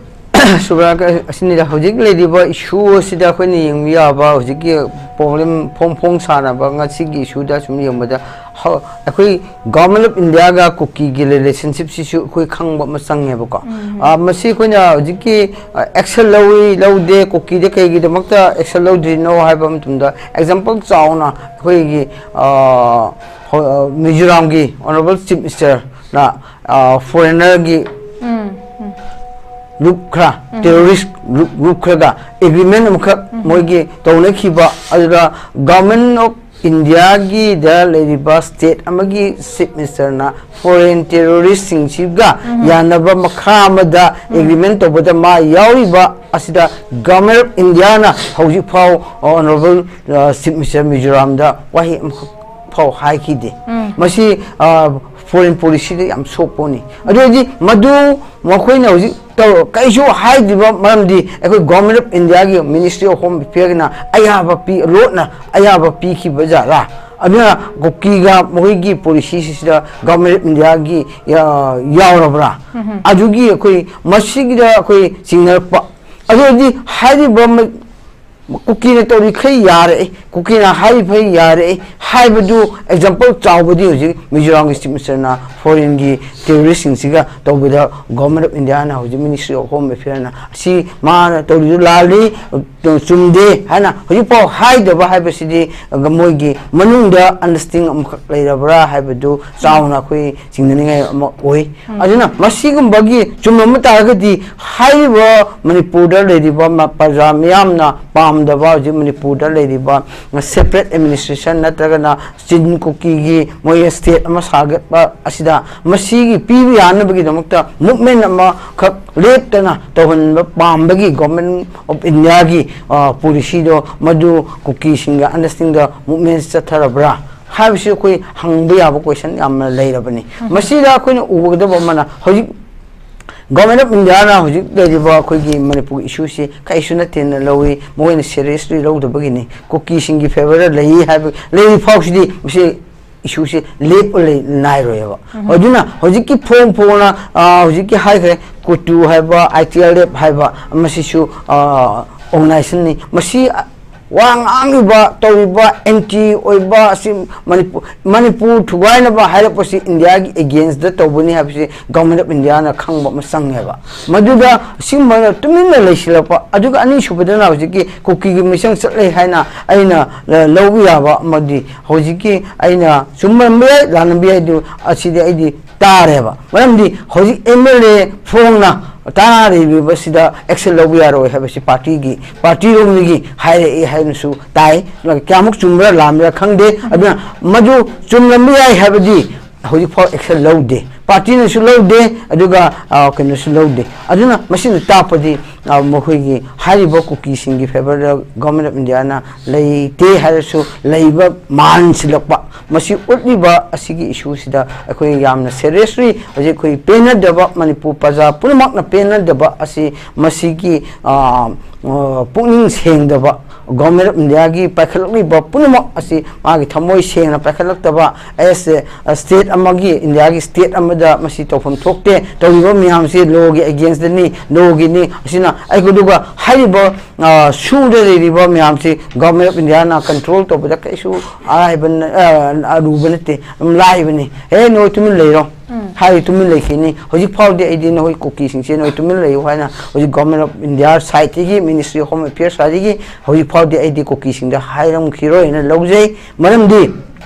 ꯁꯨꯕ꯭ꯔꯥ, ꯑꯁꯤꯅꯤꯗ ꯍꯧꯖꯤꯛ ꯂꯩꯔꯤꯕ ꯏꯁꯨ ꯑꯁꯤꯗ ꯑꯩꯈꯣꯏꯅ ꯌꯦꯡꯕ ꯌꯥꯕ, ꯍꯧꯖꯤꯛꯀꯤ ꯄ꯭ꯔꯣꯕ꯭ꯂꯦꯝ ꯐꯣꯡ ꯐꯣꯡ ꯁꯥꯅꯕ ꯉꯁꯤꯒꯤ ꯏꯁꯨꯗ ꯁꯨꯝ ꯌꯦꯡꯕꯗ, ꯍ-, ꯑꯩꯈꯣꯏ ꯒꯣꯚꯔꯟꯃꯦꯟ ꯑꯣꯐ ꯏꯟꯗꯤꯌꯥꯒ ꯀꯨꯀꯤꯒꯤ ꯔꯤꯂꯦꯁꯟꯁꯤꯞꯁꯤꯁꯨ ꯑꯩꯈꯣꯏ ꯈꯪꯕ ꯑꯃ ꯆꯪꯉꯦꯕꯀꯣ꯫ ꯎꯝ꯫ ꯑ, ꯃꯁꯤ ꯑꯩꯈꯣꯏꯅ ꯍꯧꯖꯤꯛꯀꯤ, ꯑ, ꯑꯦꯛꯁꯟ ꯂꯧꯏ ꯂꯧꯗꯦ, ꯀꯨꯀꯤꯗ ꯀꯩꯒꯤꯗꯃꯛꯇ ꯑꯦꯛꯁꯟ ꯂꯧꯗ꯭ꯔꯤꯅꯣ ꯍꯥꯏꯕ ꯃꯇꯝꯗ, ꯑꯦꯛꯖꯥꯝꯄꯜ ꯆꯥꯎꯅ ꯑꯩꯈꯣꯏꯒꯤ, ꯑ, ꯍꯣ-, ꯑ, ꯃꯤꯖꯣꯔꯥꯝꯒꯤ ꯑꯣꯅꯔꯦꯕꯜ ꯆꯤꯐ ꯃꯤꯅꯤꯁꯇꯔꯅ, ꯑ, ꯐꯣꯔꯦꯟꯅꯔꯒꯤ ꯎꯝ, ꯎꯝ꯫ ꯒ꯭ꯔꯨꯞ ꯈꯔ, ꯎꯝ꯫ ꯇꯦꯔꯣꯔꯤꯁ ꯒ꯭ꯔꯨꯞ, ꯒ꯭ꯔꯨꯞ ꯈꯔꯒ ꯑꯦꯒ꯭ꯔꯤꯃꯦꯟ ꯑꯃꯈꯛ ꯎꯝ꯫ ꯃꯣꯏꯒꯤ ꯇꯧꯅꯈꯤꯕ, ꯑꯗꯨꯗ ꯒꯚꯔꯟꯃꯦꯟ ꯑꯣꯐ ꯏꯟꯗꯤꯌꯥꯒꯤꯗ ꯂꯩꯔꯤꯕ ꯁ꯭ꯇꯦꯠ ꯑꯃꯒꯤ ꯆꯤꯐ ꯃꯤꯅꯤꯁꯇꯔꯅ ꯐꯣꯔꯦꯟ ꯇꯦꯔꯣꯔꯤꯁꯁꯤꯡꯁꯤꯒ ꯎꯝ꯫ ꯌꯥꯅꯕ ꯃꯈꯥ ꯑꯃꯗ ꯎꯝ꯫ ꯑꯦꯒ꯭ꯔꯤꯃꯦꯟ ꯇꯧꯕꯗ ꯃꯥ ꯌꯥꯎꯔꯤꯕ ꯑꯁꯤꯗ ꯒꯚꯔꯟꯃꯦꯟ ꯑꯣꯐ ꯏꯟꯗꯤꯌꯥꯅ ꯍꯧꯖꯤꯛ ꯐꯥꯎ ꯑꯣꯅꯔꯦꯕꯜ, ꯑ, ꯆꯤꯐ ꯃꯤꯅꯤꯁꯇꯔ ꯃꯤꯖꯣꯔꯥꯝꯗ ꯋꯥꯍꯩ ꯑꯃꯈꯛ ꯐꯥꯎ ꯍꯥꯏꯈꯤꯗꯦ꯫ ꯎꯝ꯫ ꯃꯁꯤ, ꯑ, ꯐꯣꯔꯦꯟ ꯄꯣꯂꯤꯁꯤꯗ ꯌꯥꯝ ꯁꯣꯛꯄꯅꯤ꯫ ꯑꯗꯨ ꯑꯣꯏꯔꯗꯤ ꯃꯗꯨ ꯃꯈꯣꯏꯅ ꯍꯧꯖꯤꯛ ꯇꯧ-, ꯀꯩꯁꯨ ꯍꯥꯏꯗ꯭ꯔꯤꯕ ꯃꯔꯝꯗꯤ ꯑꯩꯈꯣꯏ ꯒꯣꯚꯔꯟꯃꯦꯟ ꯑꯣꯐ ꯏꯟꯗꯤꯌꯥꯒꯤ ꯃꯤꯅꯤꯁꯇ꯭ꯔꯤ ꯑꯣꯐ ꯍꯣꯝ ꯑꯦꯐꯤꯌꯔꯒꯤꯅ ꯑꯌꯥꯕ ꯄꯤ-, ꯂꯣꯠꯅ ꯑꯌꯥꯕ ꯄꯤꯈꯤꯕ ꯖꯥꯠꯂꯥ? ꯑꯗꯨꯅ ꯀꯨꯀꯤꯒ ꯃꯈꯣꯏꯒꯤ ꯄꯣꯂꯤꯁꯤꯁꯤꯗ ꯒꯣꯚꯔꯟꯃꯦꯟ ꯑꯣꯐ ꯏꯟꯗꯤꯌꯥꯒꯤ, ꯑ, ꯌꯥꯎꯔꯕ꯭ꯔꯥ? ꯎꯝ꯫ ꯑꯗꯨꯒꯤ ꯑꯩꯈꯣꯏ ꯃꯁꯤꯒꯤꯗ ꯑꯩꯈꯣꯏ ꯆꯤꯡꯅꯔꯛꯄ꯫ ꯑꯗꯨ ꯑꯣꯏꯔꯗꯤ ꯍꯥꯏꯔꯤꯕ ꯃ-, ꯀꯨꯀꯤꯅ ꯇꯧꯔꯤꯈꯩ ꯌꯥꯔꯛꯏ, ꯀꯨꯀꯤꯅ ꯍꯥꯏꯔꯤꯈꯩ ꯌꯥꯔꯛꯏ ꯍꯥꯏꯕꯗꯨ ꯑꯦꯛꯖꯥꯝꯄꯜ ꯆꯥꯎꯕꯗꯤ ꯍꯧꯖꯤꯛ ꯃꯤꯖꯣꯔꯥꯝꯒꯤ ꯆꯤꯐ ꯃꯤꯅꯤꯁꯇꯔꯅ ꯐꯣꯔꯦꯟꯒꯤ ꯇꯦꯔꯣꯔꯤꯁꯁꯤꯡꯁꯤꯒ ꯇꯧꯕꯗ ꯒꯣꯚꯔꯟꯃꯦꯟ ꯑꯣꯐ ꯏꯟꯗꯤꯌꯥꯅ ꯍꯧꯖꯤꯛ ꯃꯤꯅꯤꯁꯇ꯭ꯔꯤ ꯑꯣꯐ ꯍꯣꯝ ꯑꯦꯐꯤꯌꯔꯅ ꯑꯁꯤ ꯃꯥꯅ ꯇꯧꯔꯤꯗꯨ ꯂꯥꯜꯂꯤ, ꯆꯨꯝꯗꯦ ꯍꯥꯏꯅ ꯍꯧꯖꯤꯛꯐꯥꯎ ꯍꯥꯏꯗꯕ ꯍꯥꯏꯕꯁꯤꯗꯤ ꯃꯣꯏꯒꯤ ꯃꯅꯨꯡꯗ ꯑꯟꯗꯔꯁꯇꯦꯟꯗꯤꯡ ꯑꯃꯈꯛ ꯂꯩꯔꯕ꯭ꯔꯥ ꯍꯥꯏꯕꯗꯨ ꯆꯥꯎꯅ ꯑꯩꯈꯣꯏ ꯆꯤꯡꯅꯅꯤꯡꯉꯥꯏ ꯑꯃ ꯑꯣꯏ꯫ ꯎꯝ꯫ ꯑꯗꯨꯅ ꯃꯁꯤꯒꯨꯝꯕꯒꯤ ꯆꯨꯝꯂꯝꯕ ꯇꯥꯔꯒꯗꯤ ꯍꯥꯏꯔꯤꯕ ꯃꯅꯤꯄꯨꯔꯗ ꯂꯩꯔꯤꯕ ꯃ-, ꯄ꯭ꯔꯖꯥ ꯃꯤꯌꯥꯝꯅ ꯄꯥꯝꯗꯕ ꯍꯧꯖꯤꯛ ꯃꯅꯤꯄꯨꯔꯗ ꯂꯩꯔꯤꯕ ꯁꯦꯄꯔꯦꯠ ꯑꯦꯗꯃꯤꯅꯤꯁꯇ꯭ꯔꯦꯁꯟ ꯅꯠꯇ꯭ꯔꯒꯅ ꯆꯤꯟ ꯀꯨꯀꯤꯒꯤ ꯃꯣꯏ ꯁ꯭ꯇꯦꯠ ꯑꯃ ꯁꯥꯒꯠꯄ ꯑꯁꯤꯗ ꯃꯁꯤꯒꯤ ꯄꯤꯕ ꯌꯥꯅꯕꯒꯤꯗꯃꯛꯇ ꯃꯨꯞꯃꯦꯟ ꯑꯃꯈꯛ ꯂꯦꯞꯇꯅ ꯇꯧꯍꯟꯕ ꯄꯥꯝꯕꯒꯤ ꯒꯣꯚꯔꯟꯃꯦꯟ ꯑꯣꯐ ꯏꯟꯗꯤꯌꯥꯒꯤ, ꯑ, ꯄꯣꯂꯤꯁꯤꯗꯣ ꯃꯗꯨ ꯀꯨꯀꯤꯁꯤꯡꯒ ꯑꯟꯗꯔꯁꯇꯦꯟꯗꯤꯡꯗ ꯃꯨꯞꯃꯦꯟ ꯆꯠꯊꯔꯕ꯭ꯔꯥ ꯍꯥꯏꯕꯁꯤ ꯑꯩꯈꯣꯏ ꯍꯪꯕ ꯌꯥꯕ ꯀꯣꯏꯁꯟ ꯌꯥꯝꯅ ꯂꯩꯔꯕꯅꯤ꯫ ꯎꯝ꯫ ꯃꯁꯤꯗ ꯑꯩꯈꯣꯏꯅ ꯎꯒꯗꯕ ꯑꯃꯅ ꯍꯧꯖꯤꯛ ꯒꯣꯚꯔꯟꯃꯦꯟ ꯑꯣꯐ ꯏꯟꯗꯤꯌꯥꯅ ꯍꯧꯖꯤꯛ ꯂꯩꯔꯤꯕ ꯑꯩꯈꯣꯏꯒꯤ ꯃꯅꯤꯄꯨꯔꯒꯤ ꯏꯁꯨꯁꯤ ꯀꯔꯤꯁꯨ ꯅꯠꯇꯦꯅ ꯂꯧꯏ, ꯃꯈꯣꯏꯅ ꯁꯦꯔꯤꯌꯁꯂꯤ ꯂꯧꯗꯕꯒꯤꯅꯤ꯫ ꯀꯨꯀꯤꯁꯤꯡꯒꯤ ꯐꯦꯚꯔꯗ ꯂꯩ ꯍꯥꯏꯕ ꯂꯩꯔꯤ ꯐꯥꯎꯁꯤꯗꯤ ꯃꯁꯤ ꯏꯁꯨꯁꯦ ꯂꯦꯞꯄ ꯂꯩ ꯅꯥꯏꯔꯣꯏꯕ꯫ ꯑꯗꯨꯅ ꯍꯧꯖꯤꯛꯀꯤ ꯐꯣꯡ ꯐꯣꯡꯅ, ꯑ, ꯍꯧꯖꯤꯛꯀꯤ ꯍꯥꯏꯈ꯭ꯔꯦ, ꯀꯨꯇꯨ ꯍꯥꯏꯕ, ꯑꯥꯏ ꯇꯤ ꯑꯦꯜ ꯑꯦꯐ ꯍꯥꯏꯕ, ꯃꯁꯤꯁꯨ, ꯑ, ꯑꯣꯔꯒꯅꯥꯏꯖꯦꯁꯟꯅꯤ꯫ ꯃꯁꯤ, ꯑ, ꯋꯥ ꯉꯥꯡꯂꯤꯕ, ꯇꯧꯔꯤꯕ, ꯑꯦꯟꯇꯤ ꯑꯣꯏꯕ ꯑꯁꯤ ꯃꯅꯤꯄꯨꯔ, ꯃꯅꯤꯄꯨꯔ ꯊꯨꯒꯥꯏꯅꯕ ꯍꯥꯏꯔꯛꯄꯁꯤ ꯏꯟꯗꯤꯌꯥꯒꯤ ꯑꯦꯒꯦꯟꯁꯇ ꯇꯧꯕꯅꯤ ꯍꯥꯏꯕꯁꯤ ꯒꯚꯔꯟꯃꯦꯟꯠ ꯑꯣꯐ ꯏꯟꯗꯤꯌꯥꯅ ꯈꯪꯕ ꯑꯃ ꯆꯪꯉꯦꯕ꯫ ꯃꯗꯨꯗ ꯁꯤꯒꯨꯝꯕ ꯇꯨꯃꯤꯟꯅ ꯂꯩꯁꯤꯜꯂꯛꯄ, ꯑꯗꯨꯒ ꯑꯅꯤꯁꯨꯕꯗꯅ ꯍꯧꯖꯤꯛꯀꯤ ꯀꯨꯀꯤꯒꯤ ꯃꯤꯆꯪ ꯆꯠꯂꯦ ꯍꯥꯏꯅ ꯑꯩꯅ, ꯑ, ꯂꯧꯕ ꯌꯥꯕ ꯑꯃꯗꯤ ꯍꯧꯖꯤꯛꯀꯤ ꯑꯩꯅ ꯆꯨꯝꯃꯝꯕ ꯌꯥꯏ, ꯂꯥꯜꯂꯝꯕ ꯌꯥꯏ, ꯑꯗꯨ ꯑꯁꯤꯗꯤ ꯑꯩꯗꯤ ꯇꯥꯔꯦꯕ꯫ ꯃꯔꯝꯗꯤ ꯍꯧꯖꯤꯛ ꯑꯦꯝ ꯑꯦꯜ ꯑꯦ ꯐꯣꯡꯅ ꯇꯥꯔꯤꯕꯁꯤꯗ ꯑꯦꯛꯁꯟ ꯂꯧꯕ ꯌꯥꯔꯣꯏ ꯍꯥꯏꯕꯁꯤ ꯄꯥꯔꯇꯤꯒꯤ, ꯄꯥꯔꯇꯤꯔꯣꯝꯗꯒꯤ ꯍꯥꯏꯔꯛꯏ ꯍꯥꯏꯅꯁꯨ ꯇꯥꯏ꯫ ꯀꯌꯥꯃꯨꯛ ꯆꯨꯝꯕ꯭ꯔꯥ ꯂꯥꯟꯕ꯭ꯔꯥ ꯈꯪꯗꯦ꯫ ꯑꯗꯨꯅ ꯃꯗꯨ ꯆꯨꯝꯂꯝꯕ ꯌꯥꯏ ꯍꯥꯏꯕꯗꯤ ꯍꯧꯖꯤꯛꯐꯥꯎ ꯑꯦꯛꯁꯟ ꯂꯧꯗꯦ, ꯄꯥꯔꯇꯤꯅꯁꯨ ꯂꯧꯗꯦ, ꯑꯗꯨꯒ, ꯑ, ꯀꯩꯅꯣꯁꯨ ꯂꯧꯗꯦ꯫ ꯑꯗꯨꯅ ꯃꯁꯤꯅ ꯇꯥꯛꯄꯗꯤ, ꯑ, ꯃꯈꯣꯏꯒꯤ ꯍꯥꯏꯔꯤꯕ ꯀꯨꯀꯤꯁꯤꯡꯒꯤ ꯐꯦꯚꯔꯗ ꯒꯚꯔꯟꯃꯦꯟꯠ ꯑꯣꯐ ꯏꯟꯗꯤꯌꯥꯅ ꯂꯩꯇꯦ ꯍꯥꯏꯔꯁꯨ ꯂꯩꯕ ꯃꯥꯟꯁꯤꯜꯂꯛꯄ, ꯃꯁꯤ ꯎꯠꯂꯤꯕ ꯑꯁꯤꯒꯤ ꯏꯁꯨꯁꯤꯗ ꯑꯩꯈꯣꯏ ꯌꯥꯝꯅ ꯁꯦꯔꯤꯌꯁꯂꯤ ꯍꯧꯖꯤꯛ ꯑꯩꯈꯣꯏ ꯄꯦꯟꯅꯗꯕ, ꯃꯅꯤꯄꯨꯔ ꯄ꯭ꯔꯖꯥ ꯄꯨꯝꯅꯃꯛꯅ ꯄꯦꯟꯅꯗꯕ ꯑꯁꯤ ꯃꯁꯤꯒꯤ, ꯑ, ꯑ, ꯄꯨꯛꯅꯤꯡ ꯁꯦꯡꯗꯕ, ꯒꯚꯔꯟꯃꯦꯟꯠ ꯑꯣꯐ ꯏꯟꯗꯤꯌꯥꯒꯤ ꯄꯥꯏꯈꯠꯂꯛꯂꯤꯕ ꯄꯨꯝꯅꯃꯛ ꯑꯁꯤ ꯃꯥꯒꯤ ꯊꯃꯣꯏ ꯁꯦꯡꯅ ꯄꯥꯏꯈꯠꯂꯛꯇꯕ, ꯑꯦꯁ, ꯑ, ꯁ꯭ꯇꯦꯠ ꯑꯃꯒꯤ, ꯏꯟꯗꯤꯌꯥꯒꯤ ꯁ꯭ꯇꯦꯠ ꯑꯃꯗ ꯃꯁꯤ ꯇꯧꯐꯝ ꯊꯣꯛꯇꯦ, ꯇꯧꯔꯤꯕ ꯃꯌꯥꯝꯁꯤ ꯂꯣꯒꯤ ꯑꯦꯒꯦꯟꯁꯇꯅꯤ, ꯂꯣꯒꯤꯅꯤ, ꯑꯁꯤꯅ ꯑꯩꯈꯣꯏꯗꯨꯒ ꯍꯥꯏꯔꯤꯕ, ꯑ, ꯁꯨꯗ ꯂꯩꯔꯤꯕ ꯃꯌꯥꯝꯁꯤ ꯒꯚꯔꯟꯃꯦꯟꯠ ꯑꯣꯐ ꯏꯟꯗꯤꯌꯥꯅ ꯀꯟꯇ꯭ꯔꯣꯜ ꯇꯧꯕꯗ ꯀꯩꯁꯨ ꯑꯔꯥꯏꯕ ꯅ-, ꯑ, ꯑꯔꯨꯕ ꯅꯠꯇꯦ, ꯑꯗꯨꯝ ꯂꯥꯏꯕꯅꯤ꯫ "ꯍꯦ, ꯅꯣꯏ ꯇꯨꯃꯤꯟ ꯂꯩꯔꯣ" ꯍꯥꯏꯔꯤ, ꯇꯨꯃꯤꯟ ꯂꯩꯈꯤꯅꯤ꯫ ꯍꯧꯖꯤꯛ ꯐꯥꯎꯗꯤ ꯑꯩꯗꯤ ꯅꯈꯣꯏ ꯀꯨꯀꯤꯁꯤꯡꯁꯦ ꯅꯣꯏ ꯇꯨꯃꯤꯟ ꯂꯩꯌꯨ ꯍꯥꯏꯅ ꯍꯧꯖꯤꯛ ꯒꯚꯔꯟꯃꯦꯟꯠ ꯑꯣꯐ ꯏꯟꯗꯤꯌꯥ ꯁꯥꯏꯠꯇꯒꯤ, ꯃꯤꯅꯤꯁꯇ꯭ꯔꯤ ꯑꯣꯐ ꯍꯣꯝ ꯑꯦꯐꯤꯌꯔꯁ ꯁꯥꯏꯠꯇꯒꯤ ꯍꯧꯖꯤꯛ ꯐꯥꯎꯗꯤ ꯑꯩꯗꯤ ꯀꯨꯀꯤꯁꯤꯡꯗ ꯍꯥꯏꯔꯝꯈꯤꯔꯣꯏꯅ ꯂꯧꯖꯩ꯫ ꯃꯔꯝꯗꯤ,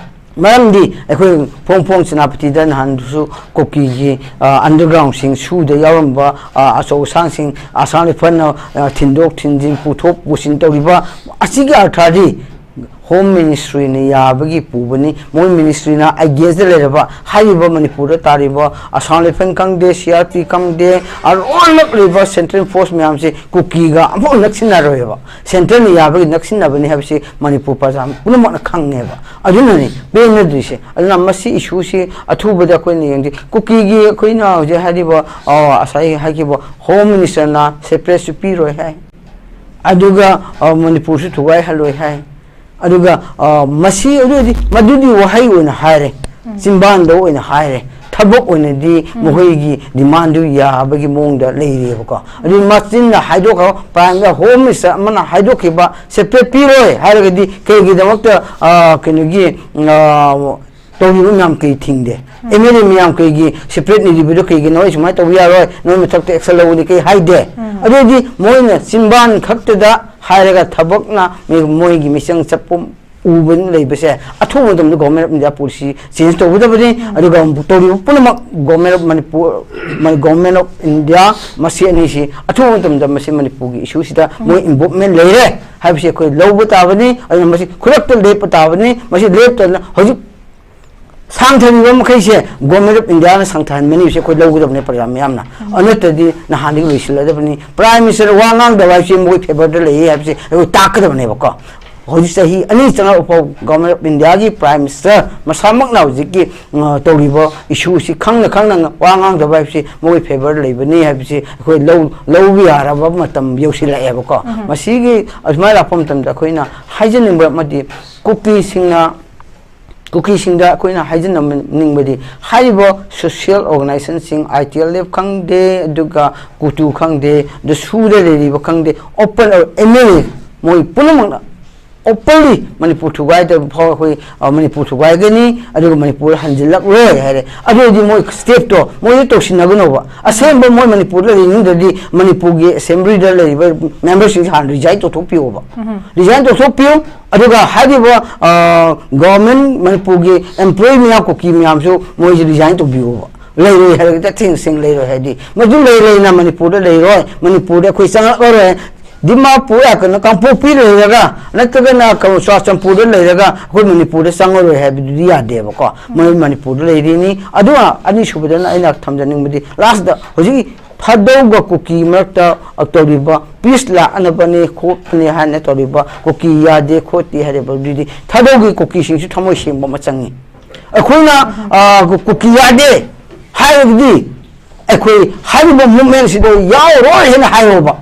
ꯃꯔꯝꯗꯤ ꯑꯩꯈꯣꯏ ꯐꯣꯡ ꯐꯣꯡ ꯁꯦꯅꯥꯄꯇꯤꯗ ꯅꯍꯥꯟꯗꯨꯁꯨ ꯀꯨꯀꯤꯒꯤ, ꯑ, ꯑꯟꯗꯔꯒ꯭ꯔꯥꯎꯟꯁꯤꯡ ꯁꯨꯗ ꯌꯥꯎꯔꯝꯕ, ꯑ, ꯑꯆꯧ ꯑꯁꯥꯡꯁꯤꯡ, ꯑꯁꯥꯝ ꯔꯥꯏꯐꯜꯅ, ꯑ, ꯊꯤꯟꯗꯣꯛ ꯊꯤꯟꯖꯤꯟ, ꯄꯨꯊꯣꯛ ꯄꯨꯁꯤꯟ ꯇꯧꯔꯤꯕ ꯑꯁꯤꯒꯤ ꯑꯔꯊꯗꯤ ꯍꯣꯝ ꯃꯤꯅꯤꯁꯇ꯭ꯔꯤꯅ ꯌꯥꯕꯒꯤ ꯄꯨꯕꯅꯤ꯫ ꯃꯣꯏ ꯃꯤꯅꯤꯁꯇ꯭ꯔꯤꯅ ꯑꯦꯒꯦꯟꯁꯇ ꯂꯩꯔꯕ, ꯍꯥꯏꯔꯤꯕ ꯃꯅꯤꯄꯨꯔꯗ ꯇꯥꯔꯤꯕ ꯑꯁꯥꯝ ꯔꯥꯏꯐꯜ ꯈꯪꯗꯦ, ꯁꯤ ꯑꯥꯔ ꯄꯤ ꯈꯪꯗꯦ, ꯑꯔꯣꯜꯂꯛꯂꯤꯕ ꯁꯦꯟꯇ꯭ꯔꯦꯜ ꯐꯣꯔꯁ ꯃꯌꯥꯝꯁꯤ ꯀꯨꯀꯤꯒ ꯑꯃꯐꯥꯎ ꯅꯛꯁꯤꯟꯅꯔꯣꯏꯕ꯫ ꯁꯦꯟꯇ꯭ꯔꯦꯜꯅ ꯌꯥꯕꯒꯤ ꯅꯛꯁꯤꯟꯅꯕꯅꯤ ꯍꯥꯏꯕꯁꯤ ꯃꯅꯤꯄꯨꯔ ꯄ꯭ꯔꯖꯥ ꯄꯨꯝꯅꯃꯛꯅ ꯈꯪꯉꯦꯕ꯫ ꯑꯗꯨꯅꯅꯤ ꯄꯦꯟꯅꯗ꯭ꯔꯤꯁꯦ꯫ ꯑꯗꯨꯅ ꯃꯁꯤ ꯏꯁꯨꯁꯤ ꯑꯊꯨꯕꯗ ꯑꯩꯈꯣꯏꯅ ꯌꯦꯡꯁꯤ꯫ ꯀꯨꯀꯤꯒꯤ ꯑꯩꯈꯣꯏꯅ ꯍꯧꯖꯤꯛ ꯍꯥꯏꯔꯤꯕ, ꯑ, ꯉꯁꯥꯏ ꯍꯥꯏꯈꯤꯕ ꯍꯣꯝ ꯃꯤꯅꯤꯁꯇꯔꯅ ꯁꯦꯄꯔꯦꯠꯁꯨ ꯄꯤꯔꯣꯏ ꯍꯥꯏ꯫ ꯑꯗꯨꯒ, ꯑ, ꯃꯅꯤꯄꯨꯔꯁꯨ ꯊꯨꯒꯥꯏꯍꯜꯂꯣꯏ ꯍꯥꯏ꯫ ꯑꯗꯨꯒ ꯃꯁꯤ ꯑꯗꯨꯗꯤ ꯃꯗꯨꯗꯤ ꯋꯥꯍꯩ ꯑꯣꯏꯅ ꯍꯥꯏꯔꯦ, ꯆꯤꯟꯕꯥꯟꯗ ꯑꯣꯏꯅ ꯍꯥꯏꯔꯦ, ꯊꯕꯛ ꯑꯣꯏꯅꯗꯤ ꯃꯈꯣꯏꯒꯤ ꯗꯤꯃꯥꯟꯗꯨ ꯌꯥꯕꯒꯤ ꯃꯑꯣꯡꯗ ꯂꯩꯔꯤꯑꯕꯀꯣ꯫ ꯑꯗꯨ ꯃꯆꯤꯟꯅ ꯍꯥꯏꯗꯣꯛꯈ꯭ꯔꯕ, ꯄ꯭ꯔꯥꯏꯝ ꯃꯤꯅꯤꯁꯇꯔ ꯍꯣꯝ ꯃꯤꯅꯤꯁꯇꯔ ꯑꯃꯅ ꯍꯥꯏꯗꯣꯛꯈꯤꯕ ꯁꯦꯄꯔꯦꯠ ꯄꯤꯔꯣꯏ ꯍꯥꯏꯔꯒꯗꯤ ꯀꯩꯒꯤꯗꯃꯛꯇ ꯀꯩꯅꯣꯒꯤ ꯇꯧꯔꯤꯕ ꯃꯌꯥꯝ ꯀꯩ ꯊꯤꯡꯗꯦ? ꯑꯦꯝ ꯑꯦꯜ ꯑꯦ ꯃꯌꯥꯝ ꯀꯩꯒꯤ ꯁꯦꯄꯔꯦꯠ ꯅꯤꯔꯤꯕꯗꯣ ꯀꯩꯒꯤꯅꯣ? ꯑꯩ ꯁꯨꯃꯥꯏꯅ ꯇꯧꯕ ꯌꯥꯔꯣꯏ, ꯅꯣꯏ ꯃꯊꯛꯇ ꯑꯦꯛꯁꯟ ꯂꯧꯒꯅꯤ ꯀꯩ ꯍꯥꯏꯗꯦ? ꯑꯗꯨꯗꯤ ꯃꯣꯏꯅ ꯆꯤꯟꯕꯥꯟ ꯈꯛꯇꯗ ꯍꯥꯏꯔꯒ ꯊꯕꯛꯅ ꯃꯤ- ꯃꯣꯏꯒꯤ ꯃꯤꯆꯪ ꯆꯠꯄ ꯎꯕ ꯂꯩꯕꯁꯦ ꯑꯊꯨꯕ ꯃꯇꯝꯗ government of India policy change ꯇꯧꯒꯗꯕꯅꯤ꯫ ꯑꯗꯨꯒ ꯇꯧꯔꯤꯕ ꯄꯨꯝꯅꯃꯛ government of Manipur, government of India ꯃꯁꯤ ꯑꯅꯤꯁꯤ ꯑꯊꯨꯕ ꯃꯇꯝꯗ ꯃꯁꯤ ꯃꯅꯤꯄꯨꯔꯒꯤ ꯏꯁꯨꯁꯤꯗ ꯃꯣꯏ ꯏꯟꯚꯣꯜꯚꯃꯦꯟ ꯂꯩꯔꯦ ꯍꯥꯏꯕꯁꯤ ꯑꯩꯈꯣꯏ ꯂꯧꯕ ꯇꯥꯕꯅꯤ꯫ ꯑꯗꯨꯅ ꯃꯁꯤ ꯈꯨꯗꯛꯇ ꯂꯦꯞꯄ ꯇꯥꯕꯅꯤ꯫ ꯃꯁꯤ ꯂꯦꯞꯇꯅ ꯍꯧꯖꯤꯛ ꯁꯥꯡꯊꯔꯤꯕ ꯃꯈꯩꯁꯦ ꯒꯣꯔꯃꯦꯟ ꯑꯣꯐ ꯏꯟꯗꯤꯌꯥꯅ ꯁꯥꯡꯊꯍꯟꯕꯅꯤ ꯍꯥꯏꯕꯁꯦ ꯑꯩꯈꯣꯏ ꯂꯧꯒꯗꯕꯅꯦ ꯄ꯭ꯔꯖꯥ ꯃꯤꯌꯥꯝꯅ꯫ ꯑꯗꯨ ꯅꯠꯇ꯭ꯔꯗꯤ ꯅꯍꯥꯟꯗꯒꯤ ꯂꯣꯏꯁꯤꯜꯂꯗꯕꯅꯤ꯫ ꯄ꯭ꯔꯥꯏꯝ ꯃꯤꯅꯤꯁꯇꯔ ꯋꯥ ꯉꯥꯡꯗꯕ ꯍꯥꯏꯕꯁꯤ ꯃꯈꯣꯏ ꯐꯦꯚꯔꯗ ꯂꯩꯌꯦ ꯍꯥꯏꯕꯁꯦ ꯑꯩꯈꯣꯏ ꯇꯥꯛꯀꯗꯕꯅꯦꯕꯀꯣ꯫ ꯍꯧꯖꯤꯛ ꯆꯍꯤ ꯑꯅꯤ ꯆꯪꯉꯛꯄ ꯐꯥꯎ ꯒꯣꯔꯃꯦꯟ ꯑꯣꯐ ꯏꯟꯗꯤꯌꯥꯒꯤ ꯄ꯭ꯔꯥꯏꯝ ꯃꯤꯅꯤꯁꯇꯔ ꯃꯁꯥꯃꯛꯅ ꯍꯧꯖꯤꯛꯀꯤ ꯑ, ꯇꯧꯔꯤꯕ ꯏꯁꯨ ꯑꯁꯤ ꯈꯪꯅ ꯈꯪꯅ ꯋꯥ ꯉꯥꯡꯗꯕ ꯍꯥꯏꯕꯁꯤ ꯃꯈꯣꯏ ꯐꯦꯚꯔ ꯂꯩꯕꯅꯤ ꯍꯥꯏꯕꯁꯤ ꯑꯩꯈꯣꯏ ꯂꯧ- ꯂꯧꯕ ꯌꯥꯔꯕ ꯃꯇꯝ ꯌꯧꯁꯤꯜꯂꯛꯑꯦꯕꯀꯣ꯫ ꯃꯁꯤꯒꯤ ꯑꯁꯨꯃꯥꯏꯅ ꯂꯥꯛꯄ ꯃꯇꯝꯗ ꯑꯩꯈꯣꯏꯅ ꯍꯥꯏꯖꯅꯤꯡꯕ ꯑꯃꯗꯤ ꯀꯨꯀꯤꯁꯤꯡꯅ ꯀꯨꯀꯤꯁꯤꯡꯗ ꯑꯩꯈꯣꯏꯅ ꯍꯥꯏꯖꯅꯤꯡꯕꯗꯤ ꯍꯥꯏꯔꯤꯕ ꯁꯣꯁꯤꯌꯦꯜ ꯑꯣꯔꯒꯅꯥꯏꯖꯦꯁꯟꯁꯤꯡ, ꯑꯥꯏ ꯇꯤ ꯑꯦꯜ ꯑꯦꯐ ꯈꯪꯗꯦ, ꯑꯗꯨꯒ ꯀꯨꯇꯨ ꯈꯪꯗꯦ, ꯑꯗꯨ ꯁꯨꯗ ꯂꯩꯔꯤꯕ ꯈꯪꯗꯦ, ꯑꯣꯄꯟ ꯑꯦꯝ ꯑꯦꯜ ꯑꯦ ꯃꯣꯏ ꯄꯨꯝꯅꯃꯛꯅ ꯑꯣꯄꯟꯂꯤ ꯃꯅꯤꯄꯨꯔ ꯊꯨꯒꯥꯏꯗꯕ ꯐꯥꯎ ꯑꯩꯈꯣꯏ, ꯑ, ꯃꯅꯤꯄꯨꯔ ꯊꯨꯒꯥꯏꯒꯅꯤ, ꯑꯗꯨꯒ ꯃꯅꯤꯄꯨꯔ ꯍꯟꯖꯤꯜꯂꯛꯂꯣꯏ ꯍꯥꯏꯔꯦ꯫ ꯑꯗꯨ ꯑꯣꯏꯔꯗꯤ ꯃꯣꯏ ꯁ꯭ꯇꯦꯞꯇꯣ ꯃꯣꯏꯗꯤ ꯇꯧꯁꯤꯟꯅꯒꯅꯣꯕ꯫ ꯑꯁꯦꯡꯕ ꯃꯣꯏ ꯃꯅꯤꯄꯨꯔꯗ ꯂꯩꯅꯤꯡꯗ꯭ꯔꯗꯤ ꯃꯅꯤꯄꯨꯔꯒꯤ ꯑꯦꯁꯦꯝꯕ꯭ꯂꯤꯗ ꯂꯩꯔꯤꯕ ꯃꯦꯝꯕꯔꯁꯤꯡꯁꯦ ꯍꯥꯟꯅ ꯔꯤꯖꯥꯏꯟ ꯇꯧꯊꯣꯛꯄꯤꯌꯣꯕ꯫ ꯔꯤꯖꯥꯏꯟ ꯇꯧꯊꯣꯛꯄꯤꯌꯨ꯫ ꯑꯗꯨꯒ ꯍꯥꯏꯔꯤꯕ, ꯑ, ꯒꯣꯔꯃꯦꯟ, ꯃꯅꯤꯄꯨꯔꯒꯤ ꯑꯦꯝꯄ꯭ꯂꯣꯌꯤ ꯃꯌꯥꯝ, ꯀꯨꯀꯤ ꯃꯌꯥꯝꯁꯨ ꯃꯣꯏꯁꯦ ꯔꯤꯖꯥꯏꯟ ꯇꯧꯕꯤꯌꯣꯕ꯫ ꯂꯩꯔꯣꯏ ꯍꯥꯏꯔꯒꯗꯤ ꯇꯁꯦꯡ ꯇꯁꯦꯡ ꯂꯩꯔꯣꯏ ꯍꯥꯏꯗꯤ ꯃꯗꯨ ꯂꯩ ꯂꯩꯅ ꯃꯅꯤꯄꯨꯔꯗ ꯂꯩꯔꯣꯏ, ꯃꯅꯤꯄꯨꯔꯗ ꯑꯩꯈꯣꯏ ꯆꯪꯉꯛꯂꯔꯣꯏ꯫ ꯗꯤꯃꯥꯄꯨꯔ, ꯑ, ꯀꯩꯅꯣ, ꯀꯥꯡꯄꯣꯛꯄꯤ ꯂꯩꯔꯒ, ꯅꯠꯇ꯭ꯔꯒꯅ ꯀꯩꯅꯣ, ꯆꯨꯔꯥꯆꯥꯟꯄꯨꯔꯗ ꯂꯩꯔꯒ ꯑꯩꯈꯣꯏ ꯃꯅꯤꯄꯨꯔꯗ ꯆꯪꯉꯔꯣꯏ ꯍꯥꯏꯕꯗꯨꯗꯤ ꯌꯥꯗꯦꯕꯀꯣ꯫ ꯃꯣꯏ ꯃꯅꯤꯄꯨꯔꯗ ꯂꯩꯔꯤꯅꯤ꯫ ꯑꯗꯨꯒ ꯑꯅꯤꯁꯨꯕꯗꯅ ꯑꯩꯅ ꯊꯝꯖꯅꯤꯡꯕꯗꯤ ꯂꯥꯁꯇ ꯍꯧꯖꯤꯛꯀꯤ ꯊꯥꯗꯧꯒ ꯀꯨꯀꯤ ꯃꯔꯛꯇ ꯇꯧꯔꯤꯕ ꯄꯤꯁ ꯂꯥꯛꯅꯕꯅꯤ ꯈꯣꯠꯄꯅꯤ ꯍꯥꯏꯅ ꯇꯧꯔꯤꯕ ꯀꯨꯀꯤ ꯌꯥꯗꯦ ꯈꯣꯠꯇꯦ ꯍꯥꯏꯔꯤꯕꯗꯨꯗꯤ ꯊꯥꯗꯧꯒꯤ ꯀꯨꯀꯤꯁꯤꯡꯁꯨ ꯊꯃꯣꯏ ꯁꯦꯡꯕ ꯑꯃ ꯆꯪꯉꯤ꯫ ꯑꯩꯈꯣꯏꯅ, ꯑ, ꯀꯨꯀꯤ ꯌꯥꯗꯦ ꯍꯥꯏꯔꯒꯗꯤ ꯑꯩꯈꯣꯏ ꯍꯥꯏꯔꯤꯕ ꯃꯨꯞꯃꯦꯟꯁꯤꯗ ꯌꯥꯎꯔꯣꯏ ꯍꯥꯏꯅ ꯍꯥꯏꯌꯣꯕ꯫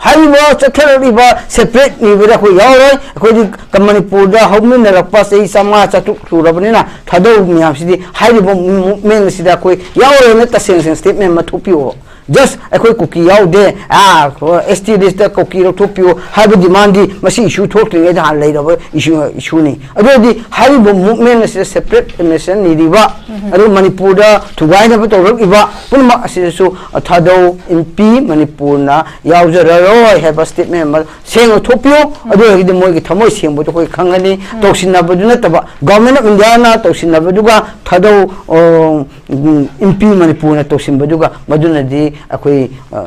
ꯍꯥꯏꯔꯤꯕ ꯆꯠꯊꯔꯛꯂꯤꯕ ꯁꯦꯄꯔꯦꯠ ꯅꯤꯕꯗ ꯑꯩꯈꯣꯏ ꯌꯥꯎꯔꯣꯏ꯫ ꯑꯩꯈꯣꯏꯗꯤ ꯀ-, ꯃꯅꯤꯄꯨꯔꯗ ꯍꯧꯃꯤꯟꯅꯔꯛꯄ ꯆꯍꯤ ꯆꯥꯝꯃꯉꯥ ꯆꯥꯇ꯭ꯔꯨꯛ ꯁꯨꯔꯕꯅꯤꯅ ꯊꯥꯗꯧ ꯃꯌꯥꯝꯁꯤꯗꯤ ꯍꯥꯏꯔꯤꯕ ꯃꯨꯞꯃꯦꯟ ꯑꯁꯤꯗ ꯑꯩꯈꯣꯏ ꯌꯥꯎꯔꯣꯏꯅ ꯇꯁꯦꯡ ꯇꯁꯦꯡ ꯁ꯭ꯇꯦꯠꯃꯦꯟ ꯑꯃ ꯊꯣꯛꯄꯤꯌꯣ꯫ ꯖꯁ ꯑꯩꯈꯣꯏ ꯀꯨꯀꯤ ꯌꯥꯎꯗꯦ, ꯑꯦꯁ ꯇꯤ ꯂꯤꯁꯇ ꯀꯨꯀꯤ ꯂꯧꯊꯣꯛꯄꯤꯌꯨ ꯍꯥꯏꯕ ꯗꯤꯃꯥꯟꯗꯤ ꯃꯁꯤ ꯏꯁꯨ ꯊꯣꯛꯇ꯭ꯔꯤꯉꯩꯗ ꯍꯥꯟꯅ ꯂꯩꯔꯕ ꯏꯁꯨ, ꯏꯁꯨꯅꯤ꯫ ꯑꯗꯨ ꯑꯣꯏꯔꯗꯤ ꯍꯥꯏꯔꯤꯕ ꯃꯨꯞꯃꯦꯟ ꯑꯁꯤꯗ ꯁꯦꯄꯔꯦꯠ ꯅꯦꯁꯟ ꯅꯤꯔꯤꯕ, ꯑꯗꯨ ꯃꯅꯤꯄꯨꯔꯗ ꯊꯨꯒꯥꯏꯅꯕ ꯇꯧꯔꯛꯂꯤꯕ ꯄꯨꯝꯅꯃꯛ ꯑꯁꯤꯗꯁꯨ ꯊꯥꯗꯧ ꯏꯟꯄꯤ ꯃꯅꯤꯄꯨꯔꯅ ꯌꯥꯎꯖꯔꯔꯣꯏ ꯍꯥꯏꯕ ꯁ꯭ꯇꯦꯠꯃꯦꯟ ꯑꯃ ꯁꯦꯡꯅ ꯊꯣꯛꯄꯤꯌꯨ꯫ ꯑꯗꯨ ꯑꯣꯏꯔꯒꯗꯤ ꯃꯣꯏꯒꯤ ꯊꯃꯣꯏ ꯁꯦꯡꯕꯗꯣ ꯑꯩꯈꯣꯏ ꯈꯪꯒꯅꯤ꯫ ꯇꯧꯁꯤꯟꯅꯕꯗꯨ ꯅꯠꯇꯕ, Government of Indiaꯅ ꯇꯧꯁꯤꯟꯅꯕꯗꯨꯒ ꯊꯥꯗꯧ, ꯑꯣ, ꯎꯝ, ꯏꯟꯄꯤ ꯃꯅꯤꯄꯨꯔꯅ ꯇꯧꯁꯤꯟꯕꯗꯨꯒ ꯃꯗꯨꯅꯗꯤ ꯑꯩꯈꯣꯏ, ꯑ,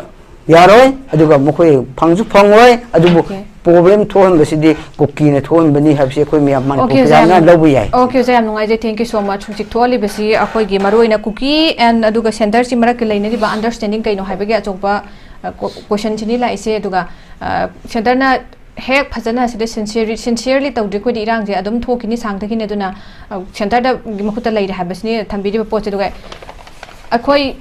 ꯌꯥꯔꯣꯏ꯫ ꯑꯗꯨꯒ ꯃꯈꯣꯏ ꯐꯪꯁꯨ ꯐꯪꯂꯣꯏ꯫ ꯑꯗꯨꯕꯨ Okay꯫ ꯄ꯭ꯔꯣꯕ꯭ꯂꯦꯝ ꯊꯣꯛꯍꯟꯕꯁꯤꯗꯤ ꯀꯨꯀꯤꯅ ꯊꯣꯛꯍꯟꯕꯅꯤ ꯍꯥꯏꯕꯁꯤ ꯑꯩꯈꯣꯏ ꯃꯌꯥꯝ ꯃꯅꯤꯄꯨꯔ Okay, ꯑꯣꯖꯥ, ꯄ꯭ꯔꯖꯥꯅ ꯌꯥꯝ ꯂꯧꯕ ꯌꯥꯏ꯫ Okay, ꯑꯣꯖꯥ, ꯌꯥꯝ ꯅꯨꯡꯉꯥꯏꯖꯩ꯫ Thank you so much꯫ ꯍꯧꯖꯤꯛ ꯊꯣꯛꯍꯜꯂꯤꯕꯁꯤ ꯑꯩꯈꯣꯏꯒꯤ ꯃꯔꯨꯑꯣꯏꯅ ꯀꯨꯀꯤ and ꯑꯗꯨꯒ ꯁꯦꯟꯇꯔꯁꯤ ꯃꯔꯛꯇ ꯂꯩꯅꯔꯤꯕ understanding ꯀꯩꯅꯣ ꯍꯥꯏꯕꯒꯤ ꯑꯆꯧꯕ, ꯑ, ꯀꯣ-, questionꯁꯤꯅꯤ ꯂꯥꯛꯏꯁꯦ꯫ ꯑꯗꯨꯒ, ꯑ, ꯁꯦꯟꯇꯔꯅ ꯍꯦꯛ ꯐꯖꯅ ꯑꯁꯤꯗ sincere-, sincerely ꯇꯧꯗ꯭ꯔꯤ ꯑꯩꯈꯣꯏꯗꯤ ꯏꯔꯥꯡꯁꯦ ꯑꯗꯨꯝ ꯊꯣꯛꯈꯤꯅꯤ, ꯁꯥꯡꯊꯈꯤꯅꯤ꯫ ꯑꯗꯨꯅ, ꯑ, ꯁꯦꯟꯇꯔꯗ ꯃꯈꯨꯠꯇ ꯂꯩꯔꯦ ꯍꯥꯏꯕꯁꯤꯅꯤ ꯊꯝꯕꯤꯔꯤꯕ ꯄꯣꯠꯁꯦ꯫ ꯑꯗꯨꯒ ꯑꯩꯈꯣꯏ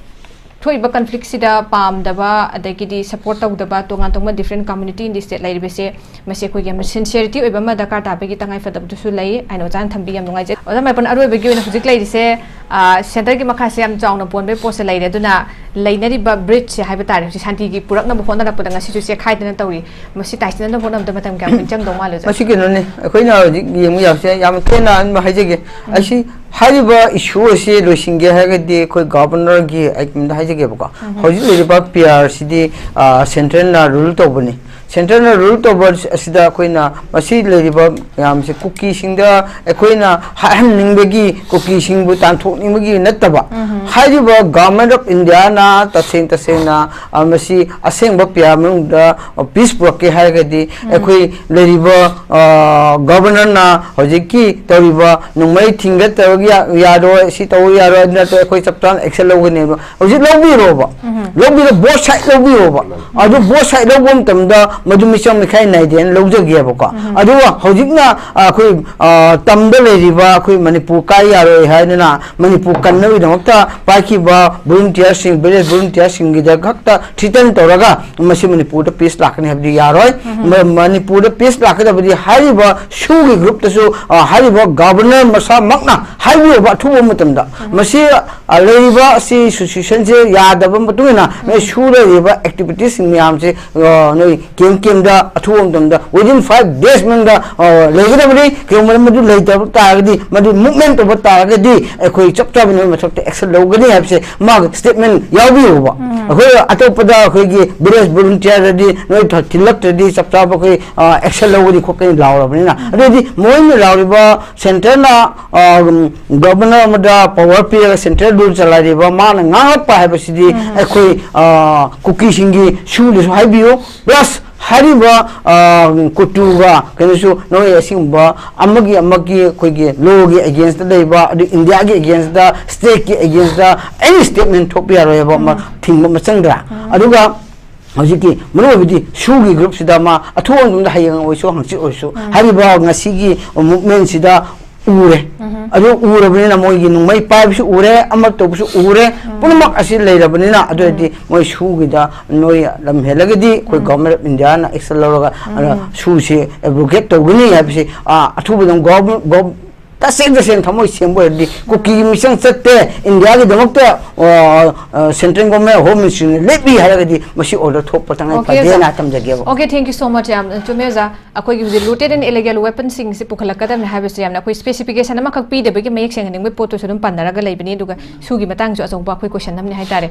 ꯊꯣꯛꯏꯕ conflictꯁꯤꯗ ꯄꯥꯝꯗꯕ, ꯑꯗꯒꯤꯗꯤ support ꯇꯧꯗꯕ ꯇꯣꯉꯥꯟ ꯇꯣꯉꯥꯟꯕ different community in the state ꯂꯩꯔꯤꯕꯁꯦ, ꯃꯁꯤ ꯑꯩꯈꯣꯏꯒꯤ ꯌꯥꯝꯅ sincerity ꯑꯣꯏꯕ ꯑꯃ ꯗꯔꯀꯥꯔ ꯇꯥꯕꯒꯤ ꯇꯉꯥꯏꯐꯗꯕꯗꯨꯁꯨ ꯂꯩ ꯍꯥꯏꯅ ꯑꯣꯖꯥꯅ ꯊꯝꯕꯤ꯫ ꯌꯥꯝ ꯅꯨꯡꯉꯥꯏꯖꯩ꯫ ꯑꯣꯖꯥ ꯃꯥꯏꯄꯨꯅ, ꯑꯔꯣꯏꯕꯒꯤ ꯑꯣꯏꯅ ꯍꯧꯖꯤꯛ ꯂꯩꯔꯤꯁꯦ, ꯑ, ꯁꯦꯟꯇꯔꯒꯤ ꯃꯈꯥꯁꯦ ꯌꯥꯝ ꯆꯥꯎꯅ ꯄꯣꯟꯕꯒꯤ ꯄꯣꯠꯁꯦ ꯂꯩꯔꯦ꯫ ꯑꯗꯨꯅ ꯂꯩꯅꯔꯤꯕ bridgeꯁꯦ ꯍꯥꯏꯕ ꯇꯥꯔꯦ, ꯍꯧꯖꯤꯛ ꯁꯥꯟꯇꯤꯒꯤ ꯄꯨꯔꯛꯅꯕ ꯍꯣꯠꯅꯔꯛꯄꯗ ꯉꯁꯤꯁꯨ ꯆꯦꯛꯈꯥꯏꯗꯅ ꯇꯧꯔꯤ꯫ ꯃꯁꯤ ꯇꯥꯏꯁꯤꯟꯅꯕ ꯍꯣꯠꯅꯕꯗ ꯃꯇꯝ ꯀꯌꯥꯝ ꯀꯨꯏꯅ ꯆꯪꯗꯧ ꯃꯥꯜꯂꯤ, ꯑꯣꯖꯥ? ꯃꯁꯤ ꯀꯩꯅꯣꯅꯤ, ꯑꯩꯈꯣꯏꯅ ꯍꯧꯖꯤꯛ ꯌꯦꯡꯕ ꯌꯥꯕꯁꯦ ꯌꯥꯝ ꯇꯦꯟꯅ ꯑꯗꯨꯝ ꯍꯥꯏꯖꯒꯦ꯫ ꯎꯝ꯫ ꯑꯁꯤ ꯍꯥꯏꯔꯤꯕ issue ꯑꯁꯤ ꯂꯣꯏꯁꯤꯟꯒꯦ ꯍꯥꯏꯔꯒꯗꯤ ꯑꯩꯈꯣꯏ Governorꯒꯤ ꯑꯩ ꯀꯩꯅꯣꯝꯇ ꯍꯥꯏꯖꯒꯦꯕꯀꯣ꯫ ꯎꯝ꯫ ꯍꯧꯖꯤꯛ ꯂꯩꯔꯤꯕ ꯄꯤꯌꯥꯔꯁꯤꯗꯤ, ꯑ, centreꯅ rule ꯇꯧꯕꯅꯤ꯫ Centreꯅ rule ꯇꯧꯕ ꯑꯁꯤꯗ ꯑꯩꯈꯣꯏꯅ ꯃꯁꯤ ꯂꯩꯔꯤꯕ ꯃꯌꯥꯝꯁꯦ ꯀꯨꯀꯤꯁꯤꯡꯗ ꯑꯩꯈꯣꯏꯅ ꯍꯥꯏꯍꯟꯅꯤꯡꯕꯒꯤ, ꯀꯨꯀꯤꯁꯤꯡꯕꯨ ꯇꯥꯟꯊꯣꯛꯅꯤꯡꯕꯒꯤ ꯅꯠꯇꯕ, ꯎꯝ꯫ ꯍꯥꯏꯔꯤꯕ Government of Indiaꯅ ꯇꯁꯦꯡ ꯇꯁꯦꯡꯅ, ꯑ, ꯃꯁꯤ ꯑꯁꯦꯡꯕ ꯄꯤꯌꯥꯔ ꯃꯅꯨꯡꯗ peace ꯄꯨꯔꯛꯀꯦ ꯍꯥꯏꯔꯒꯗꯤ, ꯎꯝ꯫ ꯑꯩꯈꯣꯏ ꯂꯩꯔꯤꯕ, ꯑ, Governorꯅ ꯍꯧꯖꯤꯛꯀꯤ ꯇꯧꯔꯤꯕ ꯅꯣꯡꯃꯩ ꯊꯤꯡꯒꯠꯇꯕꯒꯤ ꯌꯥ-, ꯌꯥꯔꯣꯏ, ꯁꯤ ꯇꯧꯕ ꯌꯥꯔꯣꯏ, ꯑꯗꯨ ꯅꯠꯇ꯭ꯔꯒ ꯑꯩꯈꯣꯏ ꯆꯞ ꯆꯥꯅ action ꯂꯧꯒꯅꯦꯕ꯫ ꯍꯧꯖꯤꯛ ꯂꯧꯕꯤꯔꯣꯕ꯫ ꯎꯝ꯫ ꯂꯧꯕꯤꯔꯣ, both side ꯂꯧꯕꯤꯔꯣꯕ꯫ ꯑꯗꯨ both side ꯂꯧꯕ ꯃꯇꯝꯗ ꯃꯗꯨ ꯃꯤꯆꯪ ꯃꯤꯈꯥꯏ ꯅꯥꯏꯗꯦꯅ ꯂꯧꯖꯒꯦꯕꯀꯣ꯫ ꯑꯗꯨꯒ ꯍꯧꯖꯤꯛꯅ, ꯑ, ꯑꯩꯈꯣꯏ, ꯑ, ꯇꯝꯗ ꯂꯩꯔꯤꯕ ꯑꯩꯈꯣꯏ ꯃꯅꯤꯄꯨꯔ ꯀꯥꯏ ꯌꯥꯔꯣꯏ ꯍꯥꯏꯗꯅ ꯃꯅꯤꯄꯨꯔ ꯀꯟꯅꯕꯒꯤꯗꯃꯛꯇ ꯄꯥꯏꯈꯤꯕ ꯚꯣꯂꯨꯟꯇꯤꯌꯔꯁꯤꯡ, ꯚꯤꯂꯦꯖ ꯚꯣꯂꯨꯟꯇꯤꯌꯔꯁꯤꯡꯒꯤꯗ ꯈꯛꯇ ꯊ꯭ꯔꯤꯇꯟ ꯇꯧꯔꯒ ꯃꯁꯤ ꯃꯅꯤꯄꯨꯔꯗ ꯄꯤꯁ ꯂꯥꯛꯀꯅꯤ ꯍꯥꯏꯕꯗꯤ ꯌꯥꯔꯣꯏ꯫ ꯃ-, ꯃꯅꯤꯄꯨꯔꯗ ꯄꯤꯁ ꯂꯥꯛꯀꯗꯕꯗꯤ ꯍꯥꯏꯔꯤꯕ ꯁꯨꯒꯤ ꯒ꯭ꯔꯨꯞꯇꯁꯨ, ꯑ, ꯍꯥꯏꯔꯤꯕ ꯒꯚꯔꯅꯔ ꯃꯁꯥꯃꯛꯅ ꯍꯥꯏꯕꯤꯔꯕ ꯑꯊꯨꯕ ꯃꯇꯝꯗ ꯃꯁꯤ, ꯑ, ꯂꯩꯔꯤꯕ ꯑꯁꯤ ꯁꯤꯆꯨꯋꯦꯁꯟꯁꯦ ꯌꯥꯗꯕ ꯃꯇꯨꯡ ꯏꯟꯅ ꯅꯣꯏ ꯁꯨ ꯂꯩꯔꯤꯕ ꯑꯦꯛꯇꯤꯚꯤꯇꯤꯁꯁꯤꯡ ꯃꯌꯥꯝꯁꯦ, ꯑ, ꯅꯣꯏ ꯀꯦꯝ ꯀꯦꯝꯗ ꯑꯊꯨꯕ ꯃꯇꯝꯗ within five days ꯃꯅꯨꯡꯗ, ꯑ, ꯂꯩꯒꯗꯕꯅꯤ꯫ ꯀꯩꯒꯨꯝꯕ ꯃꯗꯨ ꯂꯩꯇꯕ ꯇꯥꯔꯒꯗꯤ, ꯃꯗꯨ movement ꯇꯧꯕ ꯇꯥꯔꯒꯗꯤ ꯑꯩꯈꯣꯏ ꯆꯞ ꯆꯥꯕ ꯅꯣꯏ ꯃꯊꯛꯇ action ꯂꯧꯒꯅꯤ ꯍꯥꯏꯕꯁꯦ ꯃꯥꯒꯤ statement ꯌꯥꯎꯕꯤꯌꯨꯕ꯫ ꯑꯩꯈꯣꯏ ꯑꯇꯣꯞꯄꯗ ꯑꯩꯈꯣꯏꯒꯤ village volunteerꯗꯗꯤ ꯅꯣꯏ ꯊ-, ꯊꯤꯜꯂꯛꯇ꯭ꯔꯗꯤ ꯆꯞ ꯆꯥꯕ ꯑꯩꯈꯣꯏ, ꯑ, action ꯂꯧꯒꯅꯤ ꯈꯣꯠꯀꯅꯤ ꯂꯥꯎꯔꯕꯅꯤꯅ꯫ ꯑꯗꯨꯗꯤ ꯃꯣꯏꯅ ꯂꯥꯎꯔꯤꯕ centreꯅ, ꯑ, ꯎꯝ, governor ꯑꯃꯗ power ꯄꯤꯔꯒ central rule ꯆꯂꯥꯏꯔꯤꯕ ꯃꯥꯅ ꯉꯥꯡꯂꯛꯄ ꯍꯥꯏꯕꯁꯤꯗꯤ ꯑꯩꯈꯣꯏ, ꯑ, ꯀꯨꯀꯤꯁꯤꯡꯒꯤ ꯁꯨꯗꯁꯨ ꯍꯥꯏꯕꯤꯌꯨ, plus ꯍꯥꯏꯔꯤꯕ, ꯑ, ꯀꯨꯇꯨꯒ ꯀꯩꯅꯣꯁꯨ ꯅꯣꯏ ꯑꯁꯤꯒꯨꯝꯕ ꯑꯃꯒꯤ ꯑꯃꯒꯤ ꯑꯩꯈꯣꯏꯒꯤ lawꯒꯤ againstꯇ ꯂꯩꯕ, ꯑꯗꯨ Indiaꯒꯤ againstꯇ, stateꯀꯤ againstꯇ any statement ꯊꯣꯛꯄ ꯌꯥꯔꯣꯏꯕ, ꯑꯃ ꯊꯤꯡꯕ ꯑꯃ ꯆꯪꯗ꯭ꯔꯥ? ꯑꯗꯨꯒ ꯍꯧꯖꯤꯛꯀꯤ ꯃꯔꯨꯑꯣꯏꯕꯗꯤ ꯁꯨꯒꯤ groupꯁꯤꯗ ꯃꯥ ꯑꯊꯨꯕ ꯃꯇꯝꯗ ꯍꯌꯦꯡ ꯑꯣꯏꯁꯨ ꯍꯪꯆꯤꯠ ꯑꯣꯏꯁꯨ ꯍꯥꯏꯔꯤꯕ ꯉꯁꯤꯒꯤ movementꯁꯤꯗ ꯎꯔꯦ꯫ ꯑꯗꯨ ꯎꯔꯕꯅꯤꯅ ꯃꯣꯏꯒꯤ ꯅꯣꯡꯃꯩ ꯄꯥꯏꯕꯁꯨ ꯎꯔꯦ, ꯑꯃ ꯇꯧꯕꯁꯨ ꯎꯔꯦ, ꯄꯨꯝꯅꯃꯛ ꯑꯁꯤ ꯂꯩꯔꯕꯅꯤꯅ꯫ ꯑꯗꯨ ꯑꯣꯏꯔꯗꯤ ꯃꯣꯏ ꯁꯨꯒꯤꯗ ꯅꯣꯏ ꯂꯝ ꯍꯦꯜꯂꯒꯗꯤ ꯑꯩꯈꯣꯏ Government of Indiaꯅ action ꯂꯧꯔꯒ, ꯑꯗ ꯁꯨꯁꯤ abrogate ꯇꯧꯒꯅꯤ ꯍꯥꯏꯕꯁꯤ, ꯑ, ꯑꯊꯨꯕꯗ government, gov-, ꯇꯁꯦꯡ ꯇꯁꯦꯡ ꯊꯃꯣꯏ ꯁꯦꯡꯕ ꯑꯣꯏꯔꯗꯤ ꯀꯨꯀꯤꯒꯤ ꯃꯤꯆꯪ ꯆꯠꯇꯦ, ꯏꯟꯗꯤꯌꯥꯒꯤꯗꯃꯛꯇ, ꯑ, ꯑ, central government, home ministryꯅ ꯂꯦꯞꯄꯤ ꯍꯥꯏꯔꯒꯗꯤ ꯃꯁꯤ order ꯊꯣꯛꯄ ꯇꯉꯥꯏ Okay, ꯐꯗꯦꯅ ꯊꯝꯖꯒꯦꯕ꯫ Okay, thank you so much, ꯌꯥꯝ ꯆꯨꯝꯃꯦ ꯑꯣꯖꯥ꯫ ꯑꯩꯈꯣꯏꯒꯤ ꯍꯧꯖꯤꯛ looted and illegal weaponꯁꯤꯡꯁꯤ ꯄꯨꯈꯠꯂꯛꯀꯗꯕꯅꯤ ꯍꯥꯏꯕꯁꯤ ꯌꯥꯝꯅ ꯑꯩꯈꯣꯏ specification ꯑꯃꯈꯛ ꯄꯤꯗꯕꯒꯤ ꯃꯌꯦꯛ ꯁꯦꯡꯍꯟꯅꯤꯡꯕꯒꯤ ꯄꯣꯠꯇꯨꯁꯨ ꯑꯗꯨꯝ ꯄꯟꯅꯔꯒ ꯂꯩꯕꯅꯤ꯫ ꯑꯗꯨꯒ ꯁꯨꯒꯤ ꯃꯇꯥꯡꯁꯨ ꯑꯆꯧꯕ ꯑꯩꯈꯣꯏ question ꯑꯃꯅꯤ ꯍꯥꯏꯇꯥꯔꯦ꯫